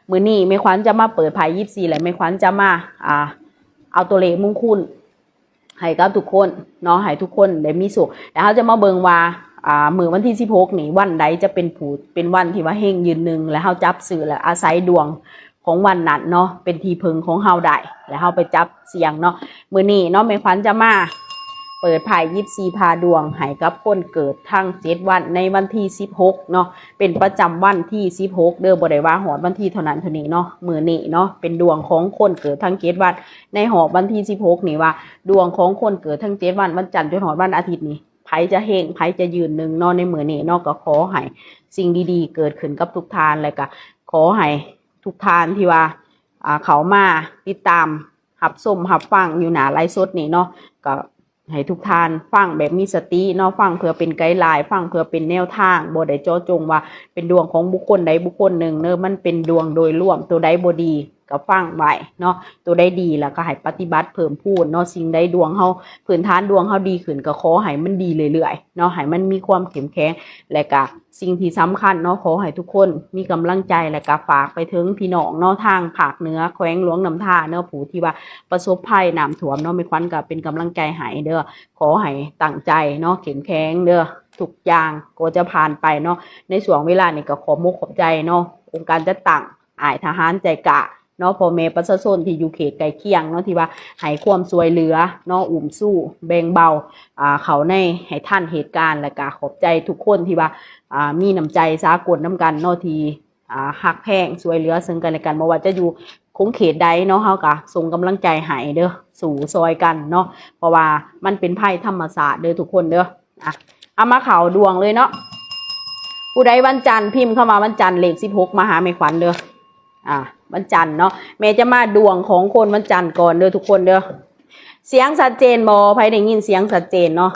ມື້ນີ້ແມ່ຂວັນຈະມາເປີດໄພຍິບຊີ ແລະ ແມ່ຂວັນຈະມາ ອ່າ ເອົາຕົວເລກມຸງຄຸນໃຫ້ກັບທຸກຄົນເນາະ ໃຫ້ທຸກຄົນໄດ້ມີໂຊກ. ແລ້ວເຮົາຈະມາເບິ່ງວ່າ ອ່າ ມື້ວັນທີສິບຫົກນີ້ ວັນໃດຈະເປັນຜູ້ ເປັນວັນທີ່ວ່າເຮັງຢືນໜຶ່ງ ແລະ ເຮົາຈັບຊື້ ແລະ ອາໄສດວງຂອງວັນນັ້ນເນາະ ເປັນທີ່ເພິ່ງຂອງເຮົາໄດ້ ແລະ ເຮົາໄປຈັບສ່ຽງເນາະ. ມື້ນີ້ເນາະ ແມ່ຂວັນຈະມາເປີດໄພຍິບຊີ ຜ່າດວງໃຫ້ກັບຄົນເກີດທັງເຈັດວັນ ໃນວັນທີສິບຫົກເນາະ ເປັນປະຈຳວັນທີສິບຫົກເດີ ບໍ່ໄດ້ວ່າຮອດວັນທີເທົ່ານັ້ນເທົ່ານີ້ເນາະ. ມື້ນີ້ເນາະ ເປັນດວງຂອງຄົນເກີດທັງເຈັດວັນ ໃນຮອບວັນທີສິບຫົກນີ້ ວ່າດວງຂອງຄົນເກີດທັງເຈັດວັນ ວັນຈັນຈົນຮອດວັນອາທິດນີ້ ໃຜຈະເຮັງ ໃຜຈະຢືນໜຶ່ງເນາະ. ໃນມື້ນີ້ເນາະ ກໍຂໍໃຫ້ສິ່ງດີໆເກີດຂຶ້ນກັບທຸກທ່ານ ແລະ ກໍຂໍໃຫ້ທຸກທ່ານທີ່ວ່າ ອ່າ ເຂົ້າມາຕິດຕາມ ຮັບຊົມຮັບຟັງຢູ່ໜ້າໄລຟ໌ສົດນີ້ເນາະ ກໍໃຫ້ທຸກທ່ານຟັງແບບມີສະຕິເນາະ ຟັງເພື່ອເປັນໄກໄລນ໌ ຟັງເພື່ອເປັນແນວທາງ ບໍ່ໄດ້ເຈາະຈົງວ່າເປັນດວງຂອງບຸກຄົນໃດບຸກຄົນໜຶ່ງເດີ ມັນເປັນດວງໂດຍລວມ ໂຕໃດບໍ່ດີກໍຟັງໄວ້ເນາະ ໂຕໃດດີແລ້ວກໍໃຫ້ປະຕິບັດເພີ່ມພູນເນາະ. ສິ່ງໃດດວງເຮົາ ພື້ນຖານດວງເຮົາດີຂຶ້ນ ກໍຂໍໃຫ້ມັນດີເລື້ອຍໆເນາະ ໃຫ້ມັນມີຄວາມເຂັ້ມແຂງ ແລະກະ ສິ່ງທີ່ສຳຄັນເນາະ ຂໍໃຫ້ທຸກຄົນມີກຳລັງໃຈ ແລະກະຝາກໄປເຖິງພີ່ນ້ອງເນາະ ທາງພາກເໜືອ ແຂວງຫຼວງນ້ຳທາເນາະ ຜູ້ທີ່ວ່າປະສົບໄພນ້ຳຖ້ວມເນາະ ແມ່ຂວັນກະເປັນກຳລັງໃຈໃຫ້ເດີ. ຂໍໃຫ້ຕັ້ງໃຈເນາະ ເຂັ້ມແຂງເດີ ທຸກຢ່າງກໍຈະຜ່ານໄປເນາະ. ໃນຊ່ວງເວລານີ້ກໍຂອບມົກຂອບໃຈເນາະ ອົງການຈັດຕັ້ງ ອ້າຍທະຫານໃຈກ້າເນາະ ພໍ່ແມ່ປະຊາຊົນທີ່ຢູ່ເຂດໃກ້ຄຽງເນາະ ທີ່ວ່າໃຫ້ຄວາມຊ່ວຍເຫຼືອເນາະ ອຸ້ມຊູ ແບ່ງເບົາ ອ່າ ເຂົ້າໃນ ໃຫ້ທັນເຫດການ ແລະກະຂອບໃຈທຸກຄົນທີ່ວ່າ ອ່າ ມີນ້ຳໃຈສາກົນນຳກັນເນາະ ທີ່ ອ່າ ຮັກແພງຊ່ວຍເຫຼືອເຊິ່ງກັນແລະກັນ ບໍ່ວ່າຈະຢູ່ຂົງເຂດໃດເນາະ ເຮົາກະສົ່ງກຳລັງໃຈໃຫ້ເດີ ສູ້ຊ່ອຍກັນເນາະ ເພາະວ່າມັນເປັນໄພທຳມະຊາດເດີທຸກຄົນເດີ. ອ່ະ ເອົາມາເຂົ້າດວງເລີຍເນາະ ຜູ້ໃດວັນຈັນ ພິມຄຳວ່າວັນຈັນ ເລກສິບຫົກ ມາຫາແມ່ຂວັນເດີ. ອ່າ ວັນຈັນເນາະ ແມ່ຈະມາດວງຂອງຄົນວັນຈັນກ່ອນເດີທຸກຄົນເດີ. ສຽງຊັດເຈນບໍ່? ໃຜໄດ້ຍິນສຽງຊັດເຈນເນາະ?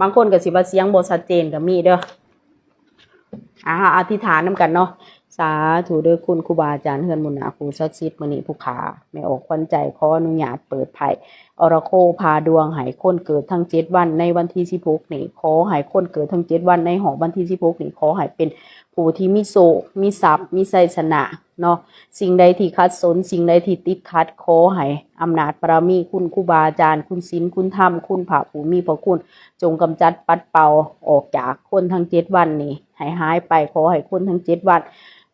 ບາງຄົນກໍຊິວ່າສຽງບໍ່ຊັດເຈນກໍມີເດີ. ອ່າ ເຮົາອະທິຖານນຳກັນເນາະ ສາທຸເດີ ຄຸນຄູບາອາຈານ ເຮືອນໝູນນາ ຜູ້ສັກສິດ ມື້ນີ້ຜູ້ຂ້າແມ່ອອກຂວັນໃຈ ຂໍອະນຸຍາດເປີດໄພອໍລະໂຄຜ່າດວງໃຫ້ຄົນເກີດທັງເຈັດວັນ ໃນວັນທີສິບຫົກນີ້ ຂໍໃຫ້ຄົນເກີດທັງເຈັດວັນ ໃນຮອບວັນທີສິບຫົກນີ້ ຂໍໃຫ້ເປັນຜູ້ທີ່ມີໂຊກ ມີຊັບ ມີໄຊຊະນະ ເນາະ ສິ່ງໃດທີ່ຂັດສົນ ສິ່ງໃດທີ່ຕິດຂັດ ຂໍໃຫ້ອຳນາດບາລະມີ ຄຸນຄູບາອາຈານ ຄຸນສິນ ຄຸນທຳ ຄຸນພະຜູ້ມີພະຄຸນ ຈົ່ງກຳຈັດປັດເປົ່າອອກຈາກຄົນທັງເຈັດວັນນີ້ໃຫ້ຫາຍໄປ. ຂໍໃຫ້ຄົນທັງເຈັດວັນ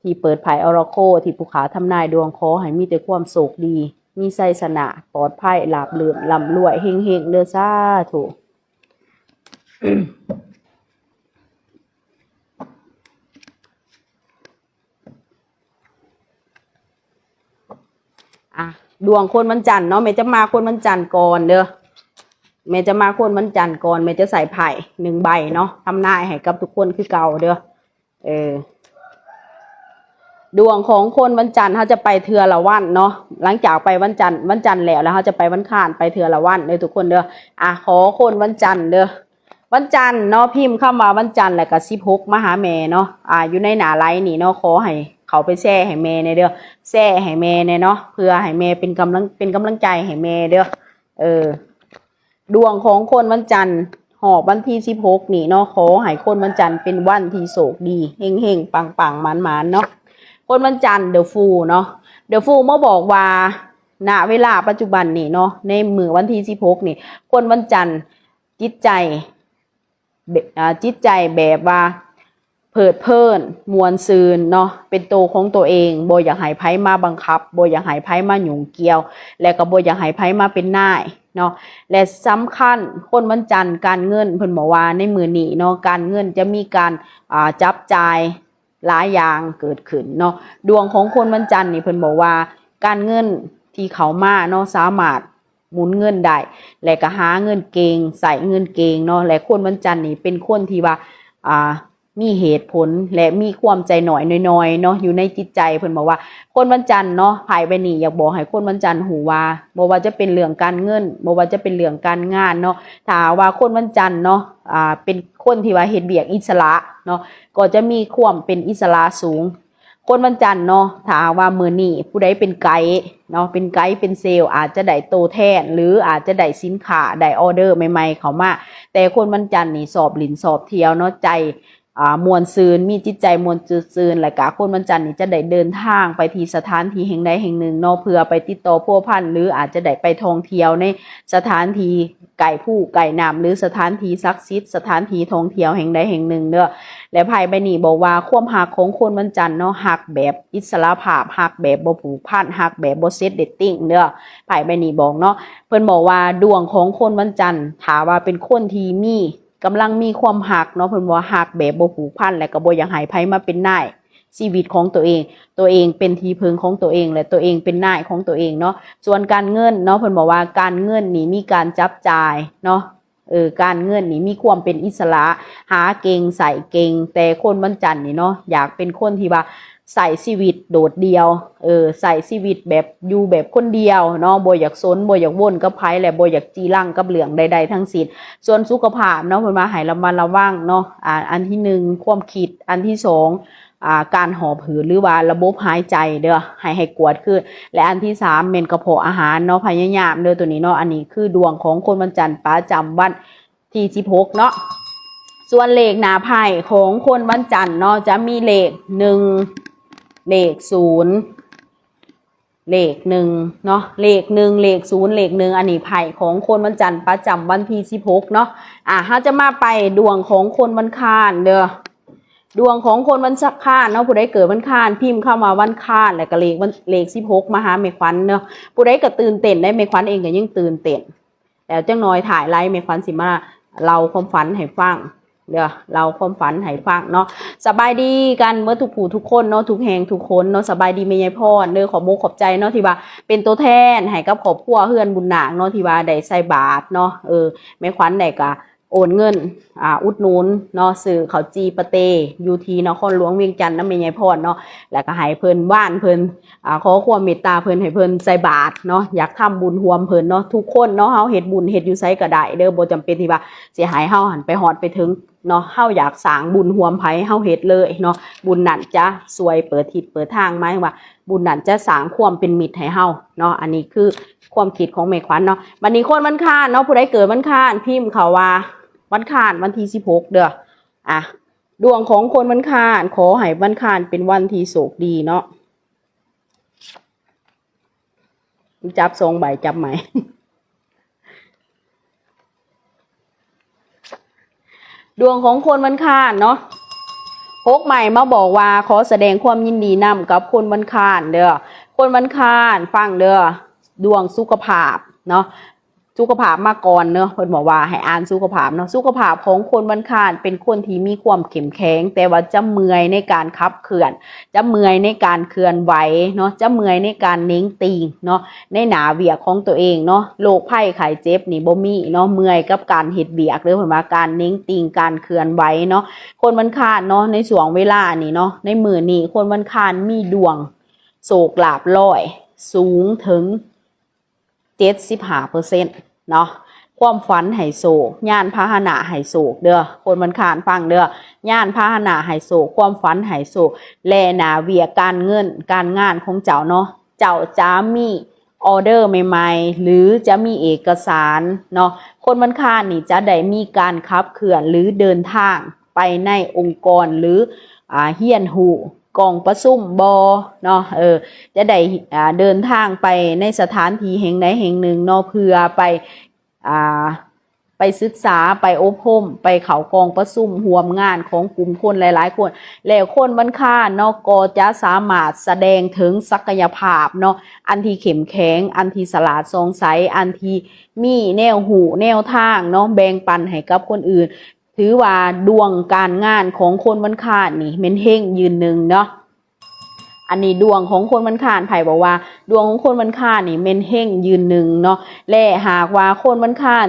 ທີ່ເປີດໄພອໍລະໂຄ ທີ່ຜູ້ຂ້າທຳນາຍດວງ ຂໍໃຫ້ມີແຕ່ຄວາມໂຊກດີ ມີໄຊຊະນະ ປອດໄພ ລາບລື່ນ ລ່ຳລວຍ ເຮັງໆ ເດີ ສາທຸ. ອ່ະ ດວງຄົນວັນຈັນເນາະ ແມ່ຈະມາຄົນວັນຈັນກ່ອນເດີ ແມ່ຈະມາຄົນວັນຈັນກ່ອນ ແມ່ຈະໃສ່ໄພ້ໜຶ່ງໃບເນາະ ທຳນາຍໃຫ້ກັບທຸກຄົນຄືເກົ່າເດີ. ເອີ ດວງຂອງຄົນວັນຈັນ ເຮົາຈະໄປເທື່ອລະວັນເນາະ ຫຼັງຈາກໄປວັນຈັນ ວັນຈັນແລ້ວ ແລ້ວເຮົາຈະໄປວັນຄານ ໄປເທື່ອລະວັນເດີທຸກຄົນເດີ. ອ່ະ ຂໍຄົນວັນຈັນເດີ ວັນຈັນເນາະ ພິມຄຳວ່າວັນຈັນ ແລ້ວກະສິບຫົກ ມາຫາແມ່ເນາະ ອ່າ ຢູ່ໃນໜ້າໄລຟ໌ນີ້ເນາະ ຂໍໃຫ້ເຂົ້າໄປແຊໃຫ້ແມ່ແດ່ເດີ ແຊໃຫ້ແມ່ແດ່ເນາະ ເພື່ອໃຫ້ແມ່ເປັນກຳລັງ ເປັນກຳລັງໃຈໃຫ້ແມ່ເດີ. ເອີ ດວງຂອງຄົນວັນຈັນ ຮອບວັນທີສິບຫົກນີ້ເນາະ ຂໍໃຫ້ຄົນວັນຈັນເປັນວັນທີ່ໂຊກດີ ເຮັງໆ ປັງໆ ໝານໆ ເນາະ. ຄົນວັນຈັນ The Fool ເນາະ The Fool ມາບອກວ່າ ນະເວລາປັດຈຸບັນນີ້ເນາະ ໃນມື້ວັນທີສິບຫົກນີ້ ຄົນວັນຈັນ ຈິດໃຈ ເບ- ອ່າ ຈິດໃຈແບບວ່າເພີດເພີນ ມ່ວນຊື່ນເນາະ ເປັນໂຕຂອງໂຕເອງ ບໍ່ຢາກໃຫ້ໃຜມາບັງຄັບ ບໍ່ຢາກໃຫ້ໃຜມາຫຍຸ້ງກ່ຽວ ແລະກໍບໍ່ຢາກໃຫ້ໃຜມາເປັນນາຍເນາະ. ແລະສຳຄັນ ຄົນວັນຈັນ ການເງິນ ເພິ່ນບອກວ່າໃນມື້ນີ້ເນາະ ການເງິນຈະມີການ ອ່າ ຈັບຈ່າຍ ຫຼາຍຢ່າງເກີດຂຶ້ນເນາະ. ດວງຂອງຄົນວັນຈັນນີ້ ເພິ່ນບອກວ່າການເງິນທີ່ເຂົ້າມາເນາະ ສາມາດໝູນເງິນໄດ້ ແລະກໍຫາເງິນເກັ່ງ ໃຊ້ເງິນເກັ່ງເນາະ. ແລະຄົນວັນຈັນນີ້ເປັນຄົນທີ່ວ່າ ອ່າ ມີເຫດຜົນ ແລະມີຄວາມໃຈນ້ອຍໜ້ອຍໆ ເນາະ ຢູ່ໃນຈິດໃຈ. ເພິ່ນບອກວ່າຄົນວັນຈັນເນາະ ໄພ້ໃບນີ້ຢາກບອກໃຫ້ຄົນວັນຈັນຮູ້ວ່າ ບໍ່ວ່າຈະເປັນເລື່ອງການເງິນ ບໍ່ວ່າຈະເປັນເລື່ອງການງານເນາະ ຖ້າຫາກວ່າຄົນວັນຈັນເນາະ ອ່າ ເປັນຄົນທີ່ວ່າເຮັດວຽກອິດສະຫຼະເນາະ ກໍຈະມີຄວາມເປັນອິດສະຫຼະສູງ. ຄົນວັນຈັນເນາະ ຖ້າຫາກວ່າມື້ນີ້ຜູ້ໃດເປັນໄກເນາະ ເປັນໄກເປັນເຊວ ອາດຈະໄດ້ໂຕແທນ ຫຼືອາດຈະໄດ້ສິນຄ້າ ໄດ້ອໍເດີໃໝ່ໆເຂົ້າມາ. ແຕ່ຄົນວັນຈັນນີ້ຊອບຫຼິ້ນຊອບທ່ຽວເນາະ ໃຈ ອ່າ ມ່ວນຊື່ນ ມີຈິດໃຈມ່ວນຊື່ນ ແລະກະຄົນວັນຈັນນີ້ຈະໄດ້ເດີນທາງໄປທີ່ສະຖານທີ່ແຫ່ງໃດແຫ່ງໜຶ່ງເນາະ ເພື່ອໄປຕິດຕໍ່ພົວພັນ ຫຼືອາດຈະໄດ້ໄປທ່ອງທ່ຽວໃນສະຖານທີ່ໃກ້ພູໃກ້ນ້ຳ ຫຼືສະຖານທີ່ສັກສິດ ສະຖານທີ່ທ່ອງທ່ຽວແຫ່ງໃດແຫ່ງໜຶ່ງເດີ້. ແລະໄພ້ໃບນີ້ບອກວ່າຄວາມຮັກຂອງຄົນວັນຈັນເນາະ ຮັກແບບອິດສະຫຼະພາບ ຮັກແບບບໍ່ຜູກພັນ ຮັກແບບບໍ່ເຊັດເດັດຕິ້ງເດີ້ ໄພ້ໃບນີ້ບອກເນາະ. ເພິ່ນບອກວ່າດວງຂອງຄົນວັນຈັນ ຖ້າວ່າເປັນຄົນທີ່ມີ ກຳລັງມີຄວາມຮັກເນາະ ເພິ່ນວ່າຮັກແບບບໍ່ຜູກພັນ ແລະກໍບໍ່ຢາກໃຫ້ໃຜມາເປັນນາຍຊີວິດຂອງຕົວເອງ ຕົວເອງເປັນທີ່ເພິ່ງຂອງຕົວເອງ ແລະຕົວເອງເປັນນາຍຂອງຕົວເອງເນາະ. ສ່ວນການເງິນເນາະ ເພິ່ນບອກວ່າການເງິນນີ້ມີການຈັບຈ່າຍເນາະ ເອີ ການເງິນນີ້ມີຄວາມເປັນອິດສະຫຼະ ຫາເກັ່ງໃຊ້ເກັ່ງ ແຕ່ຄົນວັນຈັນນີ້ເນາະ ຢາກເປັນຄົນທີ່ວ່າໃຊ້ຊີວິດໂດດດ່ຽວ ເອີ ໃຊ້ຊີວິດແບບ ຢູ່ແບບຄົນດຽວເນາະ ບໍ່ຢາກສົນ ບໍ່ຢາກວົນກັບໃຜ ແລະບໍ່ຢາກຈີລັງກັບເລື່ອງໃດໆທັງສິ້ນ. ສ່ວນສຸຂະພາບເນາະ ເພິ່ນວ່າໃຫ້ລະມັດລະວັງເນາະ ອາ ອັນທີໜຶ່ງຄວາມຄິດ ອັນທີສອງ ອາ ການຫອບຫືດ ຫຼືວ່າລະບົບຫາຍໃຈເດີ້ ໃຫ້ ໃຫ້ກວດຄືນ ແລະອັນທີສາມແມ່ນກະເພາະອາຫານເນາະ ພະຍາຍາມເດີ້ໂຕນີ້ເນາະ. ອັນນີ້ຄືດວງຂອງຄົນວັນຈັນປະຈຳວັນທີສິບຫົກເນາະ. ສ່ວນເລກໜ້າໄພ້ຂອງຄົນວັນຈັນເນາະ ຈະມີເລກໜຶ່ງ ເລກສູນ ເລກໜຶ່ງເນາະ ເລກໜຶ່ງ ເລກສູນ ເລກໜຶ່ງ ອັນນີ້ໄພ້ຂອງຄົນວັນຈັນປະຈຳວັນທີສິບຫົກເນາະ. ອາ ເຮົາຈະມາໄປດວງຂອງຄົນວັນຄານເດີ້ ດວງຂອງຄົນວັນຄານເນາະ ຜູ້ໃດເກີດວັນຄານ ພິມຄຳວ່າວັນຄານ ແລ້ວກໍເລກວັນ ເລກສິບຫົກມາຫາແມ່ຂວັນເນາະ. ຜູ້ໃດກໍຕື່ນເຕັ້ນໄດ໋ ແມ່ຂວັນເອງກໍຍັງຕື່ນເຕັ້ນ. ແລ້ວຈັກໜ່ອຍທ້າຍໄລແມ່ຂວັນຊິມາເລົ່າຄວາມຝັນໃຫ້ຟັງເດີ້ ເລົ່າຄວາມຝັນໃຫ້ຟັງເນາະ. ສະບາຍດີກັນເບິດທຸກຜູ້ທຸກຄົນເນາະ ທຸກແຫ່ງທຸກຄົນເນາະ. ສະບາຍດີແມ່ຍາຍພອນເດີ້ ຂອບມຸກຂອບໃຈເນາະ ທີ່ວ່າເປັນຕົວແທນໃຫ້ກັບຄອບຄົວເຮືອນບຸນນາງເນາະ ທີ່ວ່າໄດ້ໃສ່ບາດເນາະ. ເອີ ແມ່ຂວັນໄດ້ກະໂອນເງິນ ອາ ອຸດໜູນເນາະ ຊື້ເຂົ້າຈີ່ປາເຕ ຢູ່ທີ່ນະຄອນຫຼວງວຽງຈັນນຳແມ່ຍາຍພອນເນາະ ແລ້ວກະໃຫ້ເພິ່ນ ວານເພິ່ນ ອາ ຂໍຄວາມເມດຕາເພິ່ນ ໃຫ້ເພິ່ນໃສ່ບາດເນາະ ຢາກທຳບຸນຮ່ວມເພິ່ນເນາະ. ທຸກຄົນເນາະ ເຮົາເຮັດບຸນເຮັດຢູ່ໃສກໍໄດ້ເດີ້ ບໍ່ຈຳເປັນທີ່ວ່າຊິໃຫ້ເຮົາຫັ້ນໄປຮອດໄປເຖິງເນາະ. ເຮົາຢາກສ້າງບຸນຮ່ວມໃຜ ເຮົາເຮັດເລີຍເນາະ ບຸນນັ້ນຈະຊ່ວຍເປີດທິດເປີດທາງ ໝາຍເຖິງວ່າບຸນນັ້ນຈະສ້າງຄວາມເປັນມິດໃຫ້ເຮົາເນາະ. ອັນນີ້ຄືຄວາມຄິດຂອງແມ່ຂວັນເນາະ. ບັດນີ້ຄົນວັນຄານເນາະ ຜູ້ໃດເກີດວັນຄານ ພິມເຂົ້າວ່າວັນຄານ ວັນທີສິບຫົກເດີ້. ອາ ດວງຂອງຄົນວັນຄານ ຂໍໃຫ້ວັນຄານເປັນວັນທີ່ໂຊກດີເນາະ. ຈັບສອງໃບ ຈັບໃໝ່ ດວງຂອງຄົນວັນຄານເນາະ ຫົກໃໝ່ມາບອກວ່າ ຂໍສະແດງຄວາມຍິນດີນຳກັບຄົນວັນຄານເດີ້. ຄົນວັນຄານ ຟັງເດີ້ ດວງສຸຂະພາບເນາະ ສຸຂະພາບມາກ່ອນເນາະ ເພິ່ນບອກວ່າໃຫ້ອ່ານສຸຂະພາບເນາະ. ສຸຂະພາບຂອງຄົນວັນຄານເປັນຄົນທີ່ມີຄວາມເຂັ້ມແຂງ ແຕ່ວ່າຈະເມື່ອຍໃນການຂັບເຄື່ອນ ຈະເມື່ອຍໃນການເຄື່ອນໄຫວເນາະ ຈະເມື່ອຍໃນການເໜັງຕີງເນາະ ໃນໜ້າວຽກຂອງຕົວເອງເນາະ. ໂລກໄພໄຂ້ເຈັບນີ້ບໍ່ມີເນາະ ເມື່ອຍກັບການເຮັດວຽກເດີ້ ເພິ່ນວ່າການເໜັງຕີງ ການເຄື່ອນໄຫວເນາະ. ຄົນວັນຄານເນາະ ໃນຊ່ວງເວລານີ້ເນາະ ໃນມື້ນີ້ຄົນວັນຄານມີດວງໂຊກລາບລອຍ ສູງເຖິງ ເຈັດສິບຫ້າເປີເຊັນເນາະ. ຄວາມຝັນໃຫ້ໂຊກ ຍານພາຫະນະໃຫ້ໂຊກເດີ້ ຄົນວັນຄານ ຟັງເດີ້ ຍານພາຫະນະໃຫ້ໂຊກ ຄວາມຝັນໃຫ້ໂຊກ ແລະ ໜ້າວຽກການເງິນການງານຂອງເຈົ້າເນາະ ເຈົ້າຈະມີອໍເດີໃໝ່ໆ ຫຼື ຈະມີເອກະສານເນາະ. ຄົນວັນຄານນີ້ຈະໄດ້ມີການຂັບເຄື່ອນ ຫຼື ເດີນທາງໄປໃນອົງກອນ ຫຼື ອາ ຮຽນຮູ້ ກອງປະຊຸມບໍ່ເນາະ ເອີ ຈະໄດ້ ອາ ເດີນທາງໄປໃນສະຖານທີ່ແຫ່ງໃດແຫ່ງໜຶ່ງເນາະ ເພື່ອໄປ ອາ ໄປສຶກສາ ໄປອົບຮົມ ໄປເຂົ້າກອງປະຊຸມຮ່ວມງານຂອງກຸ່ມຄົນຫຼາຍໆຄົນ ແລ້ວຄົນວັນຄານເນາະ ກໍຈະສາມາດສະແດງເຖິງສັກກະຍະພາບເນາະ ອັນທີ່ເຂັ້ມແຂງ ອັນທີ່ສະຫຼາດສ່ອງໃສ ອັນທີ່ມີແນວຮູ້ແນວທາງເນາະ ແບ່ງປັນໃຫ້ກັບຄົນອື່ນ. ຖືວ່າດວງການງານຂອງຄົນວັນຄານນີ້ແມ່ນເຮັງຢືນໜຶ່ງເນາະ. ອັນນີ້ດວງຂອງຄົນວັນຄານ ໄພ້ບອກວ່າດວງຂອງຄົນວັນຄານນີ້ແມ່ນເຮັງຢືນໜຶ່ງເນາະ ແລະ ຫາກວ່າຄົນວັນຄານ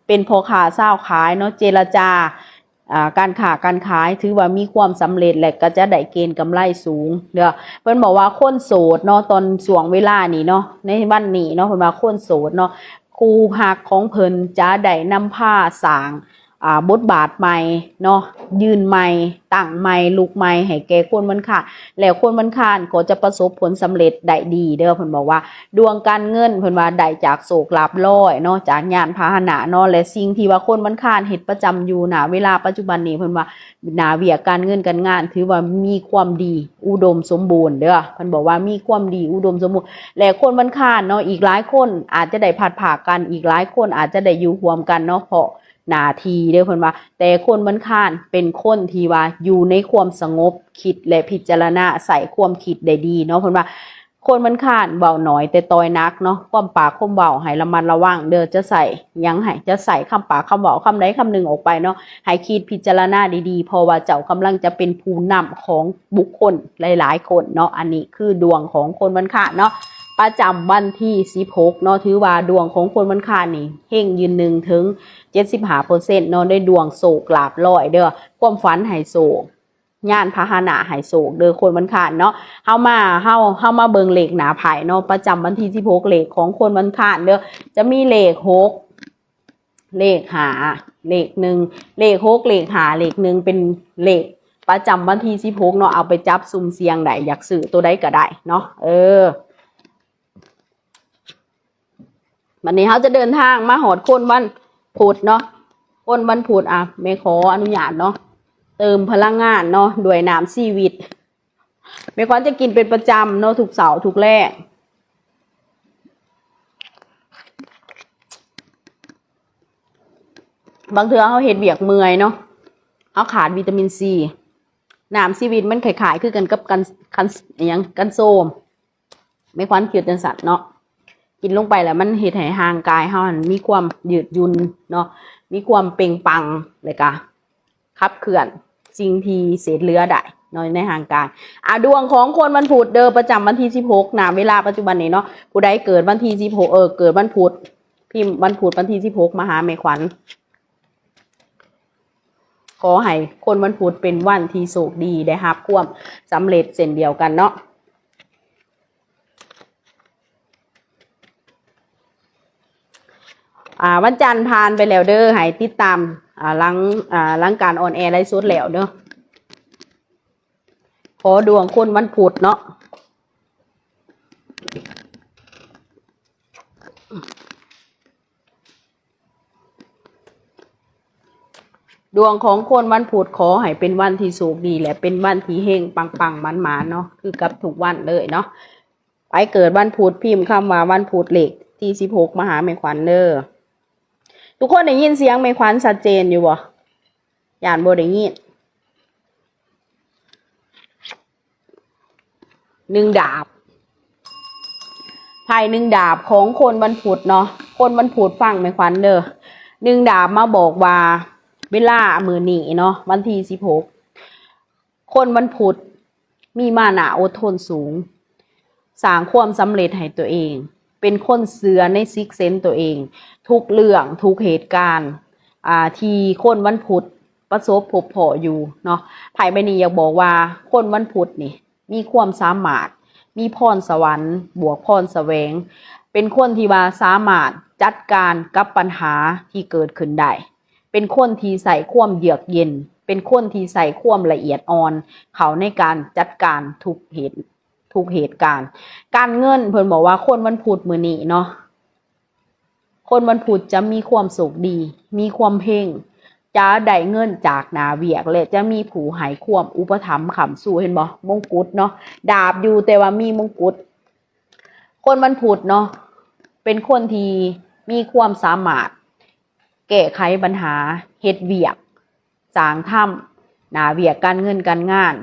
ເປັນພໍ່ຄ້າຊາວຂາຍເນາະ ເຈລະຈາ ອາ ການຄ້າການຂາຍ ຖືວ່າມີຄວາມສຳເລັດ ແລະ ກໍຈະໄດ້ເກນກຳໄລສູງເດີ້. ເພິ່ນບອກວ່າຄົນໂສດເນາະ ຕອນຊ່ວງເວລານີ້ເນາະ ໃນວັນນີ້ເນາະ ເພິ່ນວ່າຄົນໂສດເນາະ ຄູ່ຮັກຂອງເພິ່ນຈະໄດ້ນຳພາສ້າງ ອ່າ ບົດບາດໃໝ່ເນາະ ຢືນໃໝ່ ຕັ້ງໃໝ່ ລຸກໃໝ່ໃຫ້ແກ່ຄົນວັນຄານ ແລ້ວຄົນວັນຄານກໍຈະປະສົບຜົນສຳເລັດໄດ້ດີເດີ້. ເພິ່ນບອກວ່າດວງການເງິນ ເພິ່ນວ່າໄດ້ຈາກໂຊກລາບລອຍເນາະ ຈາກຍານພາຫະນະເນາະ ແລະ ສິ່ງທີ່ວ່າຄົນວັນຄານເຮັດປະຈຳຢູ່ ນະເວລາປັດຈຸບັນນີ້ ເພິ່ນວ່າໜ້າວຽກການເງິນການງານ ຖືວ່າມີຄວາມດີ ອຸດົມສົມບູນເດີ້. ເພິ່ນບອກວ່າມີຄວາມດີ ອຸດົມສົມບູນ ແລະ ຄົນວັນຄານເນາະ ອີກຫຼາຍຄົນອາດຈະໄດ້ພັດພາກກັນ ອີກຫຼາຍຄົນອາດຈະໄດ້ຢູ່ຮ່ວມກັນເນາະ ເພາະໜ້າທີ່ເດີ້ ເພິ່ນວ່າ. ແຕ່ຄົນວັນຄານເປັນຄົນທີ່ວ່າຢູ່ໃນຄວາມສະຫງົບ ຄິດ ແລະ ພິຈາລະນາ ໃຊ້ຄວາມຄິດໄດ້ດີເນາະ. ເພິ່ນວ່າຄົນວັນຄານເວົ້າໜ້ອຍແຕ່ຕ່ອຍໜັກເນາະ ຄວາມປາກຄວາມເວົ້າໃຫ້ລະມັດລະວັງເດີ້ ຈະໃຊ້ຫຍັງໃຫ້ ຈະໃຊ້ຄຳປາກຄຳເວົ້າຄຳໃດຄຳໜຶ່ງອອກໄປເນາະ ໃຫ້ຄິດພິຈາລະນາດີໆ ເພາະວ່າເຈົ້າກຳລັງຈະເປັນຜູ້ນຳຂອງບຸກຄົນຫຼາຍໆຄົນເນາະ. ອັນນີ້ຄືດວງຂອງຄົນວັນຄານເນາະ ປະຈຳວັນທີສິບຫົກເນາະ ຖືວ່າດວງຂອງຄົນວັນຄານນີ້ເຮັງຢືນໜຶ່ງເຖິງເຈັດສິບຫ້າເປີເຊັນເນາະ ໄດ້ດວງໂຊກລາບລອຍເດີ້ ຄວາມຝັນໃຫ້ໂຊກ ຍານພາຫະນະໃຫ້ໂຊກເດີ້ ຄົນວັນຄານເນາະ. ເຮົາມາ ເຮົາ ເຮົາມາເບິ່ງເລກໜ້າໄພ້ເນາະ ປະຈຳວັນທີສິບຫົກ ເລກຂອງຄົນວັນຄານເດີ້ ຈະມີເລກຫົກ ເລກຫ້າ ເລກໜຶ່ງ ເລກຫົກ ເລກຫ້າ ເລກໜຶ່ງ ເປັນເລກປະຈຳວັນທີສິບຫົກເນາະ ເອົາໄປຈັບສຸ່ມສ່ຽງໄດ້ ຢາກຊື້ໂຕໃດກໍໄດ້ເນາະ ເອີ. ບັດນີ້ເຮົາຈະເດີນທາງມາຮອດຄົນວັນພຸດເນາະ ຄົນວັນພຸດ ອ່ະ ແມ່ຂໍອະນຸຍາດເນາະ ເຕີມພະລັງງານເນາະ ດ້ວຍນ້ຳຊີວິດ ແມ່ຂວັນຈະກິນເປັນປະຈຳເນາະ ທຸກເຊົ້າທຸກແລງ. ບາງເທື່ອເຮົາເຮັດວຽກເມື່ອຍເນາະ ເຮົາຂາດວິຕາມິນຊີ ນ້ຳຊີວິດມັນຄ້າຍໆຄືກັນກັບກັນ ຄັນ ອີຫຍັງ ກັນໂຊມ. ແມ່ຂວັນຄິດຈັ່ງຊັ້ນເນາະ ກິນລົງໄປແລ້ວມັນເຮັດໃຫ້ຮ່າງກາຍເຮົາຫັ້ນມີຄວາມຍືດຫຍຸ່ນເນາະ ມີຄວາມເປັ່ງປັງ ແລ້ວກະຂັບເຄື່ອນສິ່ງທີ່ເສດເຫຼືອໄດ້ເນາະໃນຮ່າງກາຍ. ອ່າ ດວງຂອງຄົນວັນພຸດເດີ້ ປະຈຳວັນທີສິບຫົກ ນະເວລາປັດຈຸບັນນີ້ເນາະ ຜູ້ໃດເກີດວັນທີສິບຫົກ ເອີ ເກີດວັນພຸດ ພິມວັນພຸດວັນທີສິບຫົກມາຫາແມ່ຂວັນ. ຂໍໃຫ້ຄົນວັນພຸດເປັນວັນທີ່ໂຊກດີ ໄດ້ຮັບຄວາມສຳເລັດເຊັ່ນດຽວກັນເນາະ. ອ່າ ວັນຈັນຜ່ານໄປແລ້ວເດີ້ ໃຫ້ຕິດຕາມ ອ່າ ຫຼັງ ອ່າ ຫຼັງການອອນແອໄລຟ໌ສົດແລ້ວເດີ້. ຂໍດວງຄົນວັນພຸດເນາະ ດວງຂອງຄົນວັນພຸດ ຂໍໃຫ້ເປັນວັນທີ່ໂຊກດີ ແລະ ເປັນວັນທີ່ເຮັງປັງໆໝານໆເນາະ ຄືກັບທຸກວັນເລີຍເນາະ. ໃຜເກີດວັນພຸດ ພິມຄຳວ່າວັນພຸດ ເລກທີສິບຫົກ ມາຫາແມ່ຂວັນເດີ້. ທຸກຄົນໄດ້ຍິນສຽງແມ່ຂວັນຊັດເຈນຢູ່ບໍ່? ຢ້ານບໍ່ໄດ້ຍິນ. ໜຶ່ງດາບ ໄພ້ໜຶ່ງດາບຂອງຄົນວັນພຸດເນາະ. ຄົນວັນພຸດຟັງແມ່ຂວັນເດີ້. ໜຶ່ງດາບມາບອກວ່າ ເວລາມື້ນີ້ເນາະ ວັນທີສິບຫົກ ຄົນວັນພຸດມີມານະອົດທົນສູງ, ສ້າງຄວາມສຳເລັດໃຫ້ຕົວເອງ, ເປັນຄົນເຊື່ອໃນຊິກເຊັນຕົວເອງ. ທຸກເລື່ອງ, ທຸກເຫດການ, ອ່າ, ທີ່ຄົນວັນພຸດປະສົບພົບພໍ້ຢູ່ເນາະ, ໄພ້ໃບນີ້ຢາກບອກວ່າຄົນວັນພຸດນີ້ ມີຄວາມສາມາດ, ມີພອນສະຫວັນ, ບວກພອນສະແຫວງ, ເປັນຄົນທີ່ວ່າສາມາດຈັດການກັບບັນຫາທີ່ເກີດຂຶ້ນໄດ້, ເປັນຄົນທີ່ໃຊ້ຄວາມເຢືອກເຢັນ, ເປັນຄົນທີ່ໃຊ້ຄວາມລະອຽດອ່ອນເຂົ້າໃນການຈັດການທຸກເຫດ, ທຸກເຫດການ. ການເງິນ, ເພິ່ນບອກວ່າຄົນວັນພຸດມື້ນີ້ເນາະ, ຄົນວັນພຸດຈະມີຄວາມໂຊກດີ, ມີຄວາມເຮັງ, ຈະໄດ້ເງິນຈາກໜ້າວຽກ ແລະ ຈະມີຜູ້ໃຫ້ຄວາມອຸປະຖຳຄ້ຳຊູ. ເຫັນບໍ່? ມົງກຸດເນາະ, ດາບຢູ່ແຕ່ວ່າມີມົງກຸດ. ຄົນວັນພຸດເນາະ ເປັນຄົນທີ່ມີຄວາມສາມາດແກ້ໄຂບັນຫາ, ເຮັດວຽກ, ສ້າງທຳໜ້າວຽກການເງິນການງານ